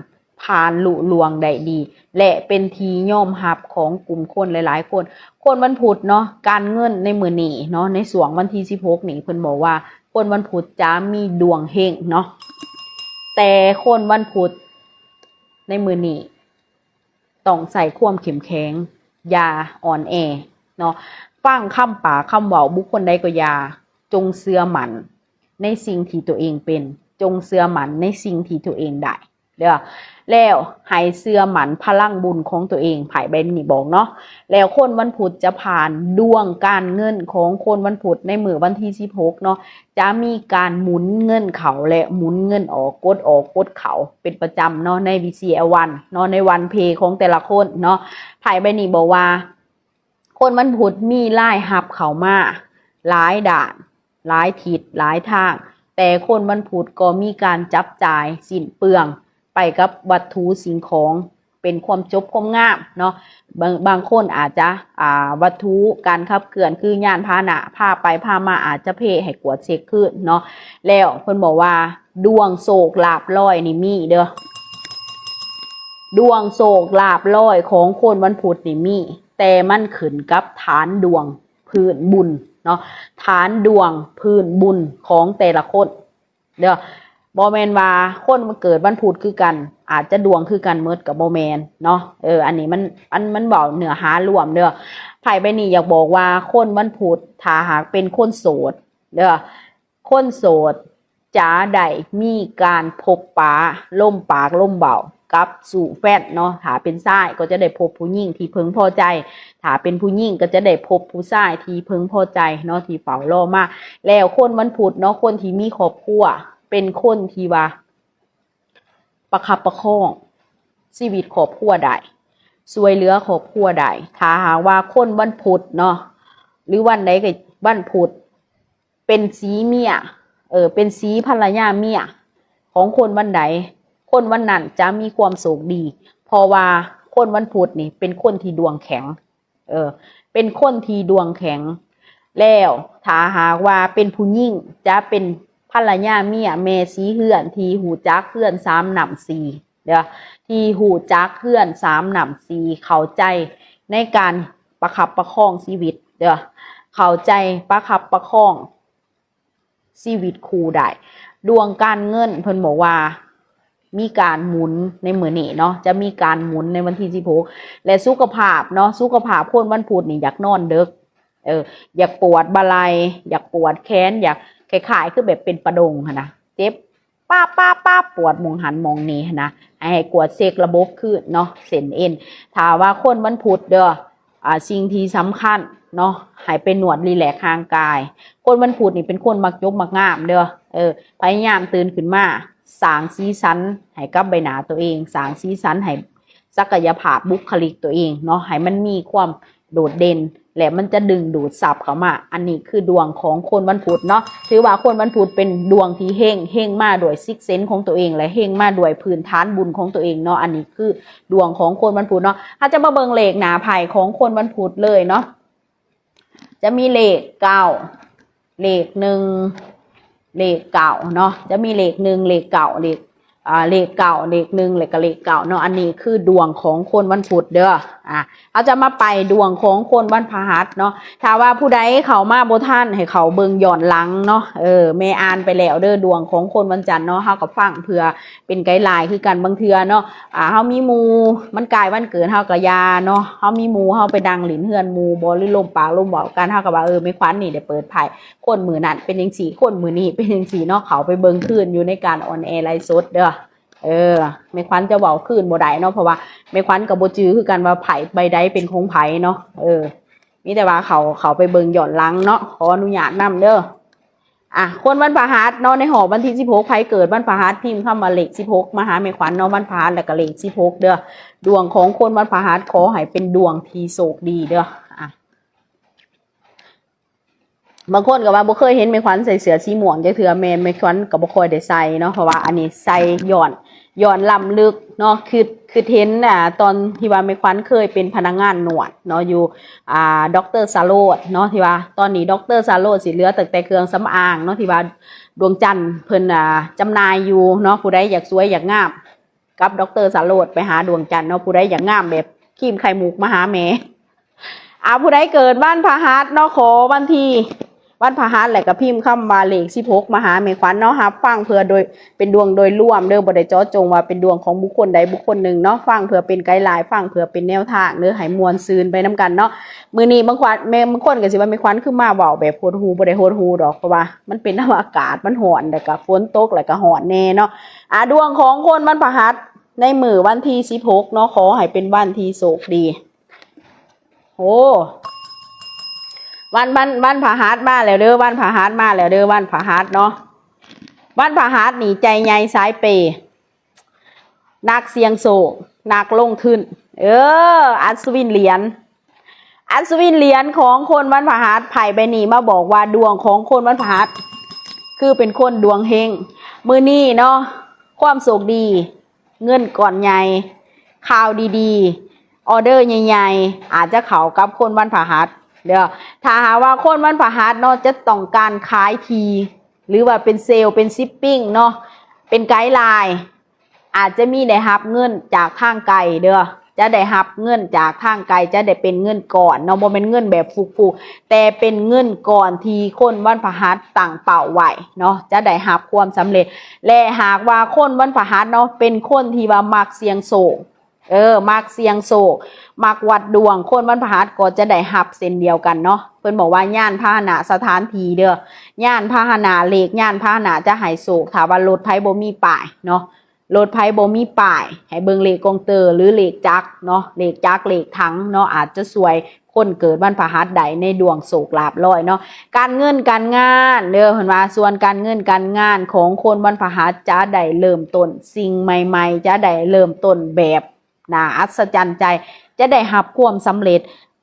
ຜ່ານລຸລ່ວງໄດ້ດີ ແລະ ເປັນທີ່ຍອມຮັບຂອງກຸ່ມຄົນຫຼາຍໆຄົນ. ຄົນວັນພຸດເນາະ, ການເງິນໃນມື້ນີ້ເນາະ, ໃນຊ່ວງວັນທີສິບຫົກນີ້ ເພິ່ນບອກວ່າຄົນວັນພຸດຈະມີດວງເຮັງເນາະ, ແຕ່ຄົນວັນພຸດໃນມື້ນີ້ ຕ້ອງໃຊ້ຄວາມເຂັ້ມແຂງ, ຢ່າອ່ອນແອເນາະ. ຟັງຄຳປາກຄຳເວົ້າບຸກຄົນໃດກໍຢ່າ, ຈົ່ງເຊື່ອໝັ້ນໃນສິ່ງທີ່ຕົວເອງເປັນ, ຈົ່ງເຊື່ອໝັ້ນໃນສິ່ງທີ່ຕົວເອງໄດ້. ເດີ້ ແລ້ວໃຫ້ເຊື່ອໝັ້ນພະລັງບຸນຂອງຕົວເອງ ໄພ້ໃບນີ້ບອກເນາະ. ແລ້ວຄົນວັນພຸດຈະຜ່ານ ດວງການເງິນຂອງຄົນວັນພຸດໃນມື້ວັນທີສິບຫົກເນາະ ຈະມີການໝູນເງິນເຂົ້າ ແລະ ໝູນເງິນອອກ ກົດອອກກົດເຂົ້າເປັນປະຈຳເນາະ ໃນ VCL One ເນາະ ໃນວັນເພຂອງແຕ່ລະຄົນເນາະ. ໄພ້ໃບນີ້ບອກວ່າ ຄົນວັນພຸດມີລາຍຮັບເຂົ້າມາຫຼາຍດ້ານ ຫຼາຍທິດ ຫຼາຍທາງ, ແຕ່ຄົນວັນພຸດກໍມີການຈັບຈ່າຍສິ້ນເປືອງໄປກັບວັດຖຸສິ່ງຂອງ ເປັນຄວາມຈົບຄວາມງາມເນາະ. ບາງ ບາງຄົນອາດຈະ ອ່າ ວັດຖຸການຂັບເຄື່ອນ ຄືຍານພາຫະນະ ພາໄປພາມາອາດຈະເພໃຫ້ກວດເຊັກຄືນເນາະ. ແລ້ວເພິ່ນບອກວ່າ ດວງໂຊກລາບລອຍນີ້ມີເດີ້ ດວງໂຊກລາບລອຍຂອງຄົນວັນພຸດນີ້ມີ ແຕ່ມັນຂຶ້ນກັບຖານດວງພື້ນບຸນເນາະ ຖານດວງພື້ນບຸນຂອງແຕ່ລະຄົນເດີ້. ບໍ່ແມ່ນວ່າຄົນເກີດວັນພຸດຄືກັນ ອາດຈະດວງຄືກັນໝົດ ກໍບໍ່ແມ່ນເນາະ. ເອີ ອັນນີ້ມັນ ອັນ ມັນເວົ້າເນື້ອຫາລວມເດີ້. ໄພ້ໃບນີ້ຢາກບອກວ່າຄົນວັນພຸດ ຖ້າຫາກເປັນຄົນໂສດເດີ້ ຄົນໂສດຈະໄດ້ມີການພົບປະລົມປາກລົມເວົ້າກັບຊູ້ແຟນເນາະ. ຖ້າເປັນຊາຍກໍຈະໄດ້ພົບຜູ້ຍິງທີ່ເພິ່ງພໍໃຈ, ຖ້າເປັນຜູ້ຍິງກໍຈະໄດ້ພົບຜູ້ຊາຍທີ່ເພິ່ງພໍໃຈເນາະ ທີ່ເຝົ້າລໍມາ. ແລ້ວຄົນວັນພຸດເນາະ ຄົນທີ່ມີຄອບຄົວ ເປັນຄົນທີ່ວ່າປະຄັບປະຄອງຊີວິດຄອບຄົວໄດ້ ຊ່ວຍເຫຼືອຄອບຄົວໄດ້. ຖ້າຫາກວ່າຄົນວັນພຸດເນາະ ຫຼືວັນໃດກໍວັນພຸດ ເປັນສີເມຍ ເອີ ເປັນສີພັນລະຍາເມຍຂອງຄົນວັນໃດ ຄົນວັນນັ້ນຈະມີຄວາມໂຊກດີ ເພາະວ່າຄົນວັນພຸດນີ້ເປັນຄົນທີ່ດວງແຂງ ເອີ ເປັນຄົນທີ່ດວງແຂງ. ແລ້ວຖ້າຫາກວ່າເປັນຜູ້ຍິງ ຈະເປັນພັນລະຍາເມຍ ແມ່ສີເຮືອນທີ່ຮູ້ຈັກເຮືອນສາມນ້ຳສີ່ເດີ້ ທີ່ຮູ້ຈັກເຮືອນສາມນ້ຳສີ່ ເຂົ້າໃຈໃນການປະຄັບປະຄອງຊີວິດເດີ້ ເຂົ້າໃຈປະຄັບປະຄອງ ຊີວິດຄູ່ໄດ້. ດວງການເງິນເພິ່ນບອກວ່າມີການໝູນໃນມື້ນີ້ເນາະ ຈະມີການໝູນໃນວັນທີສິບຫົກ. ແລະ ສຸຂະພາບເນາະ ສຸຂະພາບຄົນວັນພຸດນີ້ຢາກນອນເດິກ ເອີ ຢາກປວດບ່າໄຫຼ່ ຢາກປວດແຂນ ຢາກ ຄ້າຍໆຄືແບບເປັນປະດົງຫັ້ນນະ ເຈັບປາບໆໆ ປວດໝ່ອງຫັ້ນໝ່ອງນີ້ຫັ້ນນະ ໃຫ້ ໃຫ້ກວດເຊັກລະບົບຄືນເນາະ ເສັ້ນເອັນ. ຖ້າວ່າຄົນວັນພຸດເດີ້ ອ່າ ສິ່ງທີ່ສຳຄັນເນາະ ໃຫ້ໄປນວດຣີແລັກຮ່າງກາຍ. ຄົນວັນພຸດນີ້ເປັນຄົນມັກຈົບມັກງາມເດີ້ ເອີ ພະຍາຍາມຕື່ນຂຶ້ນມາ ສ້າງສີສັນໃຫ້ກັບໃບໜ້າຕົວເອງ ສ້າງສີສັນໃຫ້ສັກກະຍະພາບບຸກຄະລິກຕົວເອງເນາະ ໃຫ້ມັນມີຄວາມໂດດເດັ່ນ ແລະ ມັນຈະດຶງດູດຊັບເຂົ້າມາ. ອັນນີ້ຄືດວງຂອງຄົນວັນພຸດເນາະ ຖືວ່າຄົນວັນພຸດເປັນດວງທີ່ເຮັງ ເຮັງມາດ້ວຍຊິກເຊັນຂອງຕົວເອງ ແລະ ເຮັງມາດ້ວຍພື້ນຖານບຸນຂອງຕົວເອງເນາະ. ອັນນີ້ຄື ດວງຂອງຄົນວັນພຸດເນາະ. ເຮົາຈະມາເບິ່ງເລກໜ້າໄພ້ຂອງຄົນວັນພຸດເລີຍເນາະ ຈະມີເລກເກົ້າ ເລກໜຶ່ງ ເລກເກົ້າເນາະ ຈະມີເລກໜຶ່ງ ເລກເກົ້າ ເລກ ອ່າ ເລກເກົ້າ ເລກໜຶ່ງ ແລ້ວກໍເລກເກົ້າເນາະ. ອັນນີ້ຄືດວງຂອງຄົນວັນພຸດເດີ້. ອ່າ ເຮົາຈະມາໄປດວງຂອງຄົນວັນພະຫັດເນາະ. ຖ້າວ່າຜູ້ໃດເຂົ້າມາບໍ່ທັນ ໃຫ້ເຂົ້າເບິ່ງຍ້ອນຫຼັງເນາະ. ເອີ ແມ່ອ່ານໄປແລ້ວເດີ້ ດວງຂອງຄົນວັນຈັນເນາະ ເຮົາກໍຟັງເພື່ອ ເປັນໄກລາຍຄືກັນ. ບາງເທື່ອເນາະ ອ່າ ເຮົາມີໝູ່ ມັນໃກ້ວັນເກີດເຮົາກໍຢ່າເນາະ ເຮົາມີໝູ່ ເຮົາໄປນັ່ງຫຼິ້ນເຮືອນໝູ່ບໍ ຫຼືລົມປາກລົມເວົ້າກັນ ເຮົາກໍວ່າ ເອີ ແມ່ຂວັນນີ້ໄດ້ເປີດໄພ້ ຄົນມື້ນັ້ນເປັນຈັ່ງຊີ້ ຄົນມື້ນີ້ເປັນຈັ່ງຊີ້ເນາະ. ເຂົ້າໄປເບິ່ງຄືນຢູ່ໃນການອອນແອໄລຟ໌ສົດເດີ້. ເອີ ແມ່ຂວັນຈະເວົ້າຄືນບໍ່ໄດ້ເນາະ ເພາະວ່າແມ່ຂວັນກໍບໍ່ຈື່ຄືກັນວ່າໄພ້ໃບໃດເປັນຂອງໃຜເນາະ. ເອີ ມີແຕ່ວ່າເຂົາ ເຂົາໄປເບິ່ງຍ້ອນຫຼັງເນາະ ຂໍອະນຸຍາດນຳເດີ້. ອ່ະ ຄົນວັນພະຫັດເນາະ ໃນຮອບວັນທີສິບຫົກ ໃຜເກີດວັນພະຫັດ ພິມຄຳວ່າເລກສິບຫົກມາຫາແມ່ຂວັນເນາະ ວັນພະຫັດ ແລ້ວກໍເລກສິບຫົກເດີ້. ດວງຂອງຄົນວັນພະຫັດ ຂໍໃຫ້ເປັນດວງທີ່ໂຊກດີເດີ້. ອ່ະ ບາງຄົນກໍວ່າບໍ່ເຄີຍເຫັນແມ່ຂວັນໃສ່ເສື້ອສີມ່ວງຈັກເທື່ອ ແມ່ນແມ່ຂວັນກໍບໍ່ຄ່ອຍໄດ້ໃສ່ເນາະ ເພາະວ່າອັນນີ້ໃສ່ຍ້ອນ ຍ້ອນລ້ຳເລິກເນາະ ຄິດ ຄິດເຫັນ ອ່າ ຕອນທີ່ວ່າແມ່ຂວັນເຄີຍເປັນພະນັກງານນວດເນາະ ຢູ່ ອ່າ ດອກເຕີສາໂລດເນາະ ທີ່ວ່າຕອນນີ້ດອກເຕີສາໂລດຊິເຫຼືອຕັ້ງແຕ່ເຄື່ອງສຳອາງເນາະ ທີ່ວ່າດວງຈັນເພິ່ນ ອ່າ ຈຳໜ່າຍຢູ່ເນາະ. ຜູ້ໃດຢາກສວຍຢາກງາມກັບດອກເຕີສາໂລດ ໄປຫາດວງຈັນເນາະ. ຜູ້ໃດຢາກງາມແບບຄຣີມໄຂ່ມຸກ ມາຫາແມ່. ອ່າ ຜູ້ໃດເກີດວັນພະຫັດເນາະ ຂໍວັນທີ ວັນພະຫັດ ແລ້ວກໍພິມຄຳວ່າເລກສິບຫົກມາຫາແມ່ຂວັນເນາະ. ຮັບຟັງເພື່ອໂດຍ ເປັນດວງໂດຍລວມເດີ້ ບໍ່ໄດ້ເຈາະຈົງວ່າເປັນດວງຂອງບຸກຄົນໃດບຸກຄົນໜຶ່ງເນາະ. ຟັງເພື່ອເປັນໄກໄລ ຟັງເພື່ອເປັນແນວທາງເດີ້ ໃຫ້ມ່ວນຊື່ນໄປນຳກັນເນາະ. ມື້ນີ້ບາງຄົນ ແມ່ ບາງຄົນກໍຊິວ່າ ແມ່ຂວັນຄືມາເວົ້າແບບຫົດຫູ່. ບໍ່ໄດ້ຫົດຫູ່ດອກ ເພາະວ່າມັນເປັນນຳອາກາດ ມັນຮ້ອນ ແລ້ວກໍຝົນຕົກ ແລ້ວກໍຮ້ອນແດ່ເນາະ. ອາ ດວງຂອງຄົນວັນພະຫັດໃນມື້ວັນທີສິບຫົກເນາະ ຂໍໃຫ້ເປັນວັນທີ່ໂຊກດີ. ໂອ້ ວັນ ວັນ ວັນພະຫັດມາແລ້ວເດີ້ ວັນພະຫັດມາແລ້ວເດີ້ ວັນພະຫັດເນາະ. ວັນພະຫັດນີ້ໃຈໃຫຍ່ສາຍເປ ນັກສ່ຽງໂຊກ ນັກລົງທຶນ ເອີ ອັດສະວິນຫຼຽນ ອັດສະວິນຫຼຽນຂອງຄົນວັນພະຫັດ. ໄພ້ໃບນີ້ມາບອກວ່າດວງຂອງຄົນວັນພະຫັດ ຄືເປັນຄົນດວງເຮັງມື້ນີ້ເນາະ. ຄວາມໂຊກດີ ເງິນກ້ອນໃຫຍ່ ຂ່າວດີໆ ອອເດີໃຫຍ່ໆ ອາດຈະເຂົ້າກັບຄົນວັນພະຫັດເດີ້. ຖ້າຫາກວ່າຄົນວັນພະຫັດເນາະ ຈະຕ້ອງການຂາຍທີ່ ຫຼືວ່າເປັນເຊວ ເປັນຊິບປິງເນາະ ເປັນໄກລາຍ ອາດຈະມີໄດ້ຮັບເງິນຈາກທາງໄກເດີ້. ຈະໄດ້ຮັບເງິນຈາກທາງໄກ ຈະໄດ້ເປັນເງິນກ້ອນເນາະ ບໍ່ແມ່ນເງິນແບບຟຸກໆ ແຕ່ເປັນເງິນກ້ອນທີ່ຄົນວັນພະຫັດຕັ້ງເປົ້າໄວ້ເນາະ ຈະໄດ້ຮັບຄວາມສຳເລັດ. ແລະ ຫາກວ່າຄົນວັນພະຫັດເນາະ ເປັນຄົນທີ່ວ່າມັກສ່ຽງໂຊກ ເອີ ມັກສ່ຽງໂຊກ ມັກວັດດວງ ຄົນວັນພະຫັດກໍຈະໄດ້ຮັບເຊັ່ນດຽວກັນເນາະ. ເພິ່ນບອກວ່າຍານພາຫະນະ ສະຖານທີ່ເດີ້ ຍານພາຫະນະ ເລກຍານພາຫະນະຈະໃຫ້ໂຊກ. ຖ້າວ່າລົດໃຜບໍ່ມີປ້າຍເນາະ ລົດໃຜບໍ່ມີປ້າຍ ໃຫ້ເບິ່ງເລກກອງເຕີ ຫຼືເລກຈັກເນາະ ເລກຈັກ ເລກຖັງເນາະ ອາດຈະຊ່ວຍຄົນເກີດວັນພະຫັດໄດ້ໃນດວງໂຊກລາບລອຍເນາະ. ການເງິນການງານເດີ້ ເພິ່ນວ່າສ່ວນການເງິນການງານຂອງຄົນວັນພະຫັດ ຈະໄດ້ເລີ່ມຕົ້ນສິ່ງໃໝ່ໆ ຈະໄດ້ເລີ່ມຕົ້ນແບບໜ້າອັດສະຈັນໃຈ ຈະໄດ້ຮັບຄວາມສຳເລັດ.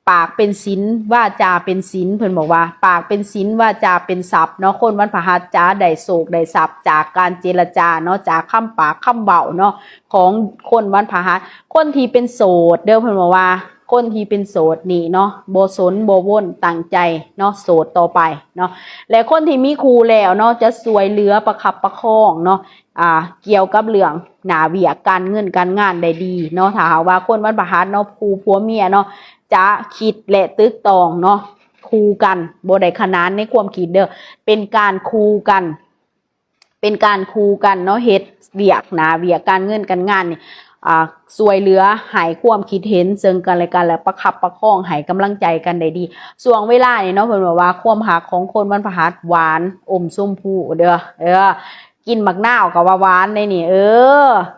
ປາກເປັນສິນ ວາຈາເປັນສິນ ເພິ່ນບອກວ່າປາກເປັນສິນ ວາຈາເປັນຊັບເນາະ. ຄົນວັນພະຫັດຈະໄດ້ໂຊກໄດ້ຊັບຈາກການເຈລະຈາເນາະ ຈາກຄຳປາກຄຳເວົ້າເນາະ ຂອງຄົນວັນພະຫັດ. ຄົນທີ່ເປັນໂສດເດີ້ ເພິ່ນບອກວ່າຄົນທີ່ເປັນໂສດນີ້ເນາະ ບໍ່ສົນບໍ່ວົນ ຕັ້ງໃຈເນາະ ໂສດຕໍ່ໄປເນາະ. ແລະ ຄົນທີ່ມີຄູ່ແລ້ວເນາະ ຈະຊ່ວຍເຫຼືອປະຄັບປະຄອງເນາະ ອ່າ ກ່ຽວກັບເລື່ອງໜ້າວຽກການເງິນການງານໄດ້ດີເນາະ. ຖ້າຫາກວ່າຄົນວັນພະຫັດເນາະ ຄູ່ຜົວເມຍເນາະ ຈະຄິດ ແລະ ຕຶກຕອງເນາະ ຄູ່ກັນ ບໍ່ໄດ້ຂະໜານໃນຄວາມຄິດເດີ້ ເປັນການຄູ່ກັນ ເປັນການຄູ່ກັນເນາະ ເຮັດວຽກໜ້າວຽກການເງິນການງານນີ້ ອ່າ ຊ່ວຍເຫຼືອໃຫ້ຄວາມຄິດເຫັນເຊິ່ງກັນແລະກັນ ແລະ ປະຄັບປະຄອງໃຫ້ກຳລັງໃຈກັນໄດ້ດີ. ຊ່ວງເວລານີ້ເນາະ ເພິ່ນບອກວ່າຄວາມຮັກຂອງຄົນວັນພະຫັດຫວານອົມຊົມພູເດີ້ ເອີ ກິນໝາກນາວກໍວ່າຫວານເດ້ນີ້ ເອີ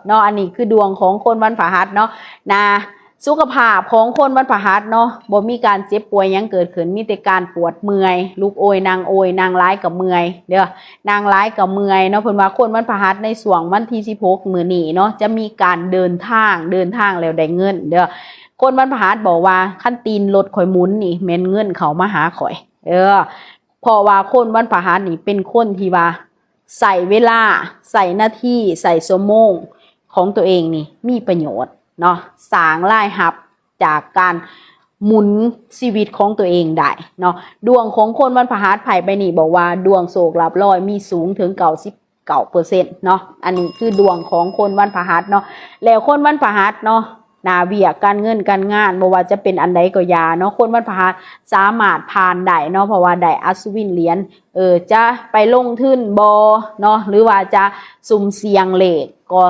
ເນາະ. ອັນນີ້ຄືດວງຂອງຄົນວັນພະຫັດເນາະ ນາ ສຸຂະພາບຂອງຄົນວັນພະຫັດເນາະ ບໍ່ມີການເຈັບປ່ວຍຫຍັງເກີດຂຶ້ນ ມີແຕ່ການປວດເມື່ອຍ ລຸກໂອຍນັ່ງໂອຍ ນັ່ງຫຼາຍກໍເມື່ອຍເດີ້ ນັ່ງຫຼາຍກໍເມື່ອຍເນາະ. ເພິ່ນວ່າຄົນວັນພະຫັດໃນຊ່ວງວັນທີສິບຫົກມື້ນີ້ເນາະ ຈະມີການເດີນທາງ ເດີນທາງແລ້ວໄດ້ເງິນເດີ້. ຄົນວັນພະຫັດບອກວ່າ ຄັນຕີນລົດຂ້ອຍໝູນນີ້ ແມ່ນເງິນເຂົ້າມາຫາຂ້ອຍ ເອີ ເພາະວ່າຄົນວັນພະຫັດນີ້ເປັນຄົນທີ່ວ່າ ໃຊ້ເວລາ ໃຊ້ນາທີ ໃຊ້ຊົ່ວໂມງຂອງຕົວເອງນີ້ມີປະໂຫຍດເນາະ ສ້າງລາຍຮັບຈາກການໝູນຊີວິດຂອງຕົວເອງໄດ້ເນາະ. ດວງຂອງຄົນວັນພະຫັດ ໄພ້ໃບນີ້ບອກວ່າດວງໂຊກລາບລອຍມີສູງເຖິງເກົ້າສິບເກົ້າເປີເຊັນເນາະ. ອັນນີ້ຄືດວງຂອງຄົນວັນພະຫັດເນາະ. ແລ້ວຄົນວັນພະຫັດເນາະ ໜ້າວຽກການເງິນການງານ ບໍ່ວ່າຈະເປັນອັນໃດກໍຢ່າເນາະ ຄົນວັນພະຫັດສາມາດຜ່ານໄດ້ເນາະ ເພາະວ່າໄດ້ອັດສະວິນຫຼຽນ ເອີ ຈະໄປລົງທຶນບໍ່ເນາະ ຫຼືວ່າຈະສຸ່ມສ່ຽງເລກ ກໍ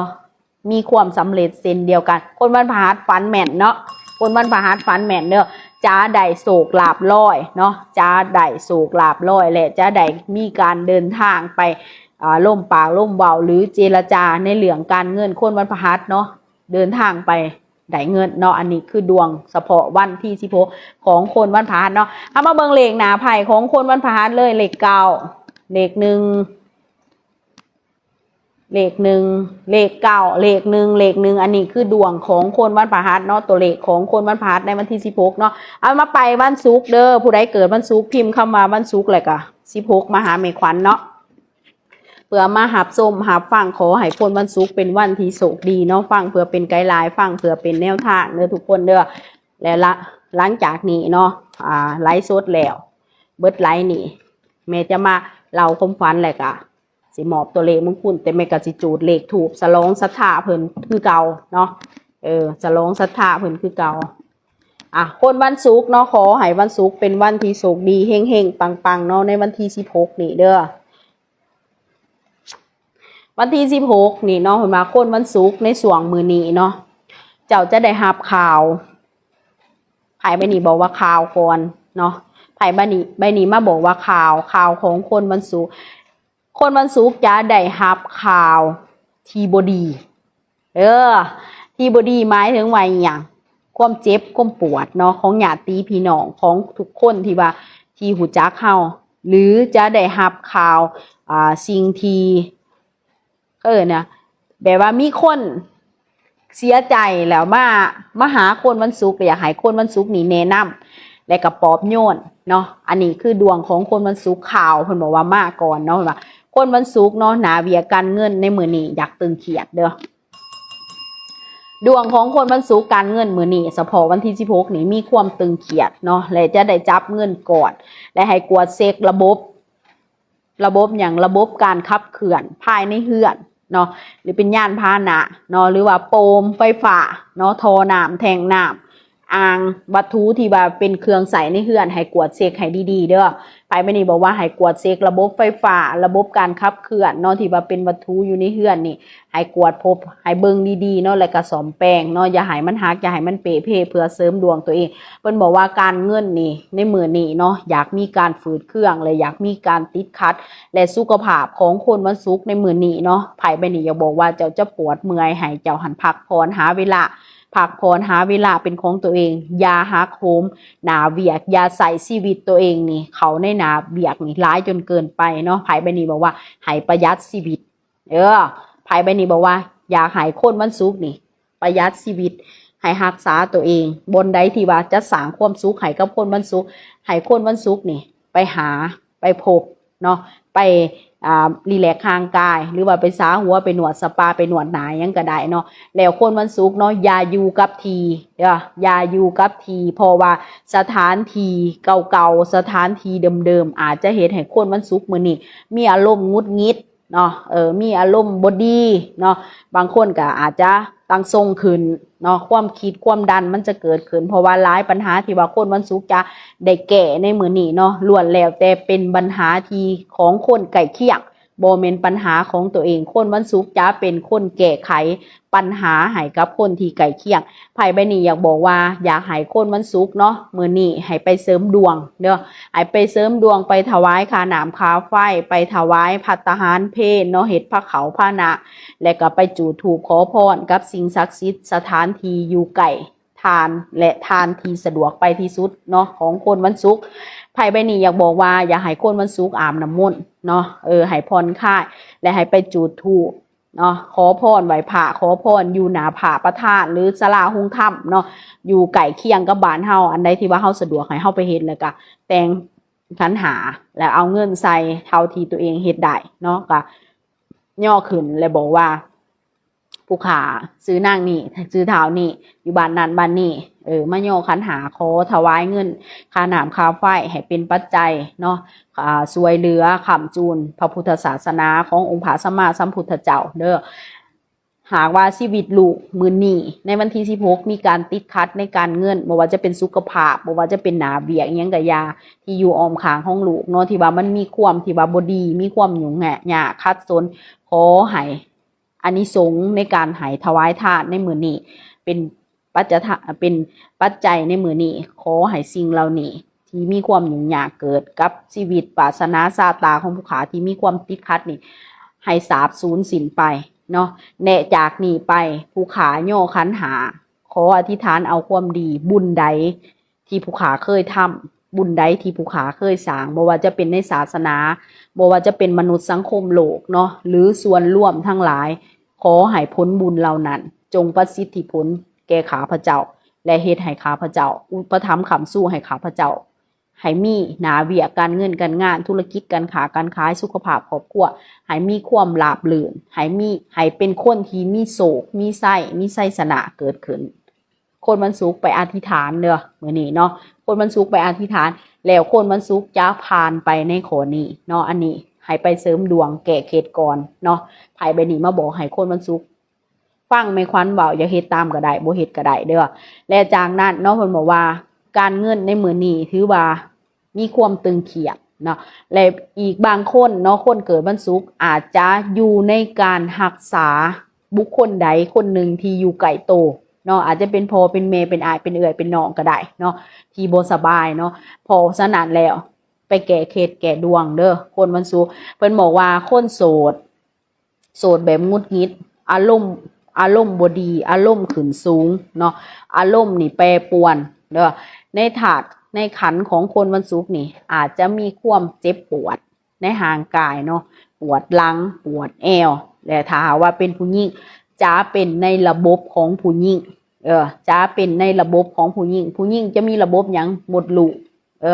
ມີຄວາມສຳເລັດເຊັ່ນດຽວກັນ. ຄົນວັນພະຫັດຝັນແມ່ນເນາະ ຄົນວັນພະຫັດຝັນແມ່ນເດີ້ ຈະໄດ້ໂຊກລາບລອຍເນາະ ຈະໄດ້ໂຊກລາບລອຍ ແລະ ຈະໄດ້ມີການເດີນທາງໄປ ອ່າ ລົມປາກລົມເວົ້າ ຫຼື ເຈລະຈາໃນເລື່ອງການເງິນ. ຄົນວັນພະຫັດເນາະ ເດີນທາງໄປໄດ້ເງິນເນາະ. ອັນນີ້ຄືດວງສະເພາະວັນທີສິບຫົກຂອງຄົນວັນພະຫັດເນາະ. ເຮົາມາເບິ່ງເລກໜ້າໄພ້ຂອງຄົນວັນພະຫັດເລີຍ ເລກເກົ້າ ເລກໜຶ່ງ ເລກໜຶ່ງ ເລກເກົ້າ ເລກໜຶ່ງ ເລກໜຶ່ງ. ອັນນີ້ຄືດວງຂອງຄົນວັນພະຫັດເນາະ ຕົວເລກຂອງຄົນວັນພະຫັດໃນວັນທີສິບຫົກເນາະ. ເອົາ ມາໄປວັນສຸກເດີ້ ຜູ້ໃດເກີດວັນສຸກ ພິມຄຳວ່າວັນສຸກ ແລ້ວກະສິບຫົກມາຫາແມ່ຂວັນເນາະ ເພື່ອມາຮັບຊົມຮັບຟັງ. ຂໍໃຫ້ຄົນວັນສຸກເປັນວັນທີ່ໂຊກດີເນາະ ຟັງເພື່ອເປັນໄກໄລ ຟັງເພື່ອເປັນແນວທາງເດີ້ທຸກຄົນເດີ້. ແລ້ວລະ ຫຼັງຈາກນີ້ເນາະ ອ່າ ໄລຟ໌ສົດແລ້ວ ເບິດໄລຟ໌ນີ້ ແມ່ຈະມາເລົ່າຄວາມຝັນ ແລ້ວກະຊິມອບຕົວເລກມງຄຸນ ແຕ່ແມ່ກະຊິຈູດເລກທູບສະຫຼອງສັດທາເພິ່ນຄືເກົ່າເນາະ ເອີ ສະຫຼອງສັດທາເພິ່ນຄືເກົ່າ. อ่ะ คนวันศุกร์เนาะ ขอให้วันศุกร์เป็นวันที่โชคดี เฮงๆ ปังๆ เนาะ ในวันที่สิบหกนี่เด้อ วันที่สิบหกนี่เนาะ เพิ่นว่าคนวันศุกร์ในช่วงมื้อนี้เนาะ เจ้าจะได้รับข่าว ไพ่ใบนี้บอกว่าข่าวก่อนเนาะ ไพ่ใบนี้ ใบนี้มาบอกว่าข่าว ข่าวของคนวันศุกร์ คนวันศุกร์จะได้รับข่าวที่บ่ดี เออ ที่บ่ดีหมายถึงว่าอิหยัง ความเจ็บ ความปวดเนาะ ของญาติพี่น้อง ของทุกคนที่ว่า ที่รู้จักเรา หรือจะได้รับข่าว อ่า สิ่งที่ เออ นะ แบบว่ามีคนเสียใจแล้วมา มาหาคนวันศุกร์ ก็อยากให้คนวันศุกร์นี่แนะนำ และก็ปลอบโยนเนาะ อันนี้คือดวงของคนวันศุกร์ ข่าวเพิ่นบอกว่ามาก่อนเนาะ เพิ่นว่าคนวันศุกร์เนาะ หน้าเวียกการเงินในมื้อนี้อยากตึงเครียดเด้อ ดวงของคนวันศุกร์ การเงินมื้อนี้ เฉพาะวันที่สิบหกนี่มีความตึงเครียดเนาะ และจะได้จับเงินก้อน และให้กวดเช็กระบบ ระบบหยัง ระบบการขับเคลื่อนภายในเฮือนเนาะ หรือเป็นยานพาหนะเนาะ หรือว่าโปมไฟฟ้าเนาะ ท่อน้ำ แท้งน้ำ อ่าง วัตถุที่ว่าเป็นเครื่องใช้ในเฮือน ให้กวดเช็กให้ดีๆ เด้อ ไพ่ใบนี้บอกว่าให้กวดเช็กระบบไฟฟ้า ระบบการขับเคลื่อนเนาะ ที่ว่าเป็นวัตถุอยู่ในเฮือนนี่ ให้กวดพบ ให้เบิ่งดีๆ เนาะ แล้วก็ซ่อมแปลงเนาะ อย่าให้มันหัก อย่าให้มันเปะเป เพื่อเสริมดวงตัวเอง เพิ่นบอกว่าการเงินนี่ ในมื้อนี้เนาะ อยากมีการฝืดเคือง และอยากมีการติดขัด และสุขภาพของคนวันศุกร์ในมื้อนี้เนาะ ไพ่ใบนี้อยากบอกว่าเจ้าจะปวดเมื่อย ให้เจ้าหั้นพักผ่อน หาเวลาพักผ่อน หาเวลาเป็นของตัวเอง อย่าหักโหมหน้าเวียก อย่าใช้ชีวิตตัวเองนี่ เข้าในหน้าเวียกนี่หลายจนเกินไปเนาะ ไพ่ใบนี้บอกว่าให้ประหยัดชีวิต เออ ไพ่ใบนี้บอกว่าอยากให้คนวันศุกร์นี่ประหยัดชีวิต ให้รักษาตัวเอง บ่อนใดที่ว่าจะสร้างความสุขให้กับคนวันศุกร์ ให้คนวันศุกร์นี่ไปหา ไปพบเนาะ ไป อ่า รีแลกซ์ร่างกาย หรือว่าไปซาหัว ไปนวดสปา ไปนวดหน้าหยังก็ได้เนาะ แล้วคนวันศุกร์เนาะ อย่าอยู่กับที่เด้อ อย่าอยู่กับที่ เพราะว่าสถานที่เก่าๆ สถานที่เดิมๆ อาจจะเฮ็ดให้คนวันศุกร์มื้อนี้มีอารมณ์หงุดหงิด เนาะ เออ มีอารมณ์บ่ดีเนาะ บางคนก็อาจจะตั้งส่งขึ้นเนาะ ความคิดความดันมันจะเกิดขึ้น เพราะว่าหลายปัญหาที่ว่าคนวันศุกร์จะได้แก้ในมื้อนี้เนาะ ล้วนแล้วแต่เป็นปัญหาที่ของคนใกล้เคียง บ่แม่นปัญหาของตัวเอง คนวันศุกร์จะเป็นคนแก้ไขปัญหาให้กับคนที่ใกล้เคียง ไพ่ใบนี้อยากบอกว่าอยากให้คนวันศุกร์เนาะ มื้อนี้ให้ไปเสริมดวงเด้อ ให้ไปเสริมดวง ไปถวายค่าน้ำค่าไฟ ไปถวายภัตตาหารเพลเนาะ เฮ็ดพาข้าวพาน้ำ และก็ไปจุดธูปขอพรกับสิ่งศักดิ์สิทธิ์ สถานที่อยู่ใกล้ท่าน และท่านที่สะดวกไปที่สุดเนาะ ของคนวันศุกร์ ไพ่ใบนี้อยากบอกว่าอยากให้คนวันศุกร์อาบน้ำมนต์เนาะ เออ ให้ผ่อนคลาย และให้ไปจุดธูป เนาะ ขอพรไหว้พระ ขอพรอยู่หน้าพระประธาน หรือศาลาโฮงธรรมเนาะ อยู่ใกล้เคียงกับบ้านเฮา อันใดที่ว่าเฮาสะดวกให้เฮาไปเฮ็ด แล้วก็แต่งขันหา แล้วเอาเงินใส่เท่าที่ตัวเองเฮ็ดได้เนาะ ก็ย่อขึ้น แล้วบอกว่า ผู้ข้าชื่อนางนี้ ชื่อท้าวนี้ อยู่บ้านนั้นบ้านนี้ เออ มาย่อขันหา ขอถวายเงินค่าน้ำค่าไฟให้เป็นปัจจัยเนาะ อ่า ช่วยเหลือค้ำจุนพระพุทธศาสนาขององค์พระสัมมาสัมพุทธเจ้าเด้อ หากว่าชีวิตลูกมื้อนี้ ในวันที่สิบหก มีการติดขัดในการเงิน บ่ว่าจะเป็นสุขภาพ บ่ว่าจะเป็นหน้าเวียกอิหยังก็อย่า ที่อยู่อ้อมข้างของลูกเนาะ ที่ว่ามันมีความที่ว่าบ่ดี มีความยุ่งยากขัดสน ขอให้ อานิสงส์ในการให้ถวายทานในมื้อนี้ เป็นปัจจทะ เป็นปัจจัยในมื้อนี้ ขอให้สิ่งเหล่านี้ที่มีความยุ่งยากเกิดกับชีวิตวาสนาชะตาของผู้ข้าที่มีความติดขัดนี่ ให้สาบสูญสิ้นไปเนาะ และจากนี้ไปผู้ข้าย่อขันหา ขออธิษฐานเอาความดี บุญใด ที่ผู้ข้าเคยทำ บุญใดที่ผู้ข้าเคยสร้าง บ่ว่าจะเป็นในศาสนา บ่ว่าจะเป็นมนุษย์สังคมโลกเนาะ หรือส่วนรวมทั้งหลาย ขอให้ผลบุญเหล่านั้นจงประสิทธิผลแก่ข้าพเจ้า และเฮ็ดให้ข้าพเจ้า อุปถัมภ์ค้ำชูให้ข้าพเจ้า ให้มีหน้าเวียกการเงินการงาน ธุรกิจการค้าการขาย สุขภาพครอบครัว ให้มีความราบรื่น ให้มี ให้เป็นคนที่มีโชค มีชัย มีชัยชนะเกิดขึ้น คนวันศุกร์ไปอธิษฐานเด้อ มื้อนี้เนาะ คนวันศุกร์ไปอธิษฐาน แล้วคนวันศุกร์จะผ่านไปในข้อนี้เนาะ อันนี้ให้ไปเสริมดวงแก้เคล็ดก่อนเนาะ ไพ่ใบนี้มาบอกให้คนวันศุกร์ ຟັງແມ່ຂວັນເວົ້າ ຢາກເຮັດຕາມກໍໄດ້ ບໍ່ເຮັດກໍໄດ້ເດີ້. ແລະຈາກນັ້ນເນາະ ເພິ່ນບອກວ່າການເງິນໃນມື້ນີ້ຖືວ່າມີຄວາມຕຶງຄຽດເນາະ ແລະອີກບາງຄົນເນາະ ຄົນເກີດວັນສຸກອາດຈະຢູ່ໃນການຮັກສາບຸກຄົນໃດຄົນໜຶ່ງທີ່ຢູ່ໃກ້ໂຕເນາະ ອາດຈະເປັນພໍ່ເປັນແມ່ ເປັນອ້າຍເປັນເອື້ອຍເປັນນ້ອງກໍໄດ້ເນາະ ທີ່ບໍ່ສະບາຍເນາະ. ເພາະສະນັ້ນແລ້ວ ໄປແກ້ເຄັດແກ້ດວງເດີ້ ຄົນວັນສຸກ. ເພິ່ນບອກວ່າຄົນໂສດ ໂສດແບບຫງຸດຫງິດ ອາລົມ ອາລົມບໍ່ດີ ອາລົມຂຶ້ນສູງເນາະ ອາລົມນີ້ແປປວນເດີ້. ໃນທາດ ໃນຂັນຂອງຄົນວັນສຸກນີ້ ອາດຈະມີຄວາມເຈັບປວດໃນຮ່າງກາຍເນາະ ປວດຫຼັງ ປວດແອວ ແລະຖ້າຫາກວ່າເປັນຜູ້ຍິງ ຈະເປັນໃນລະບົບຂອງຜູ້ຍິງ ເອີ ຈະເປັນໃນລະບົບຂອງຜູ້ຍິງ. ຜູ້ຍິງຈະມີລະບົບຫຍັງ? ມົດລູກ. ເອີ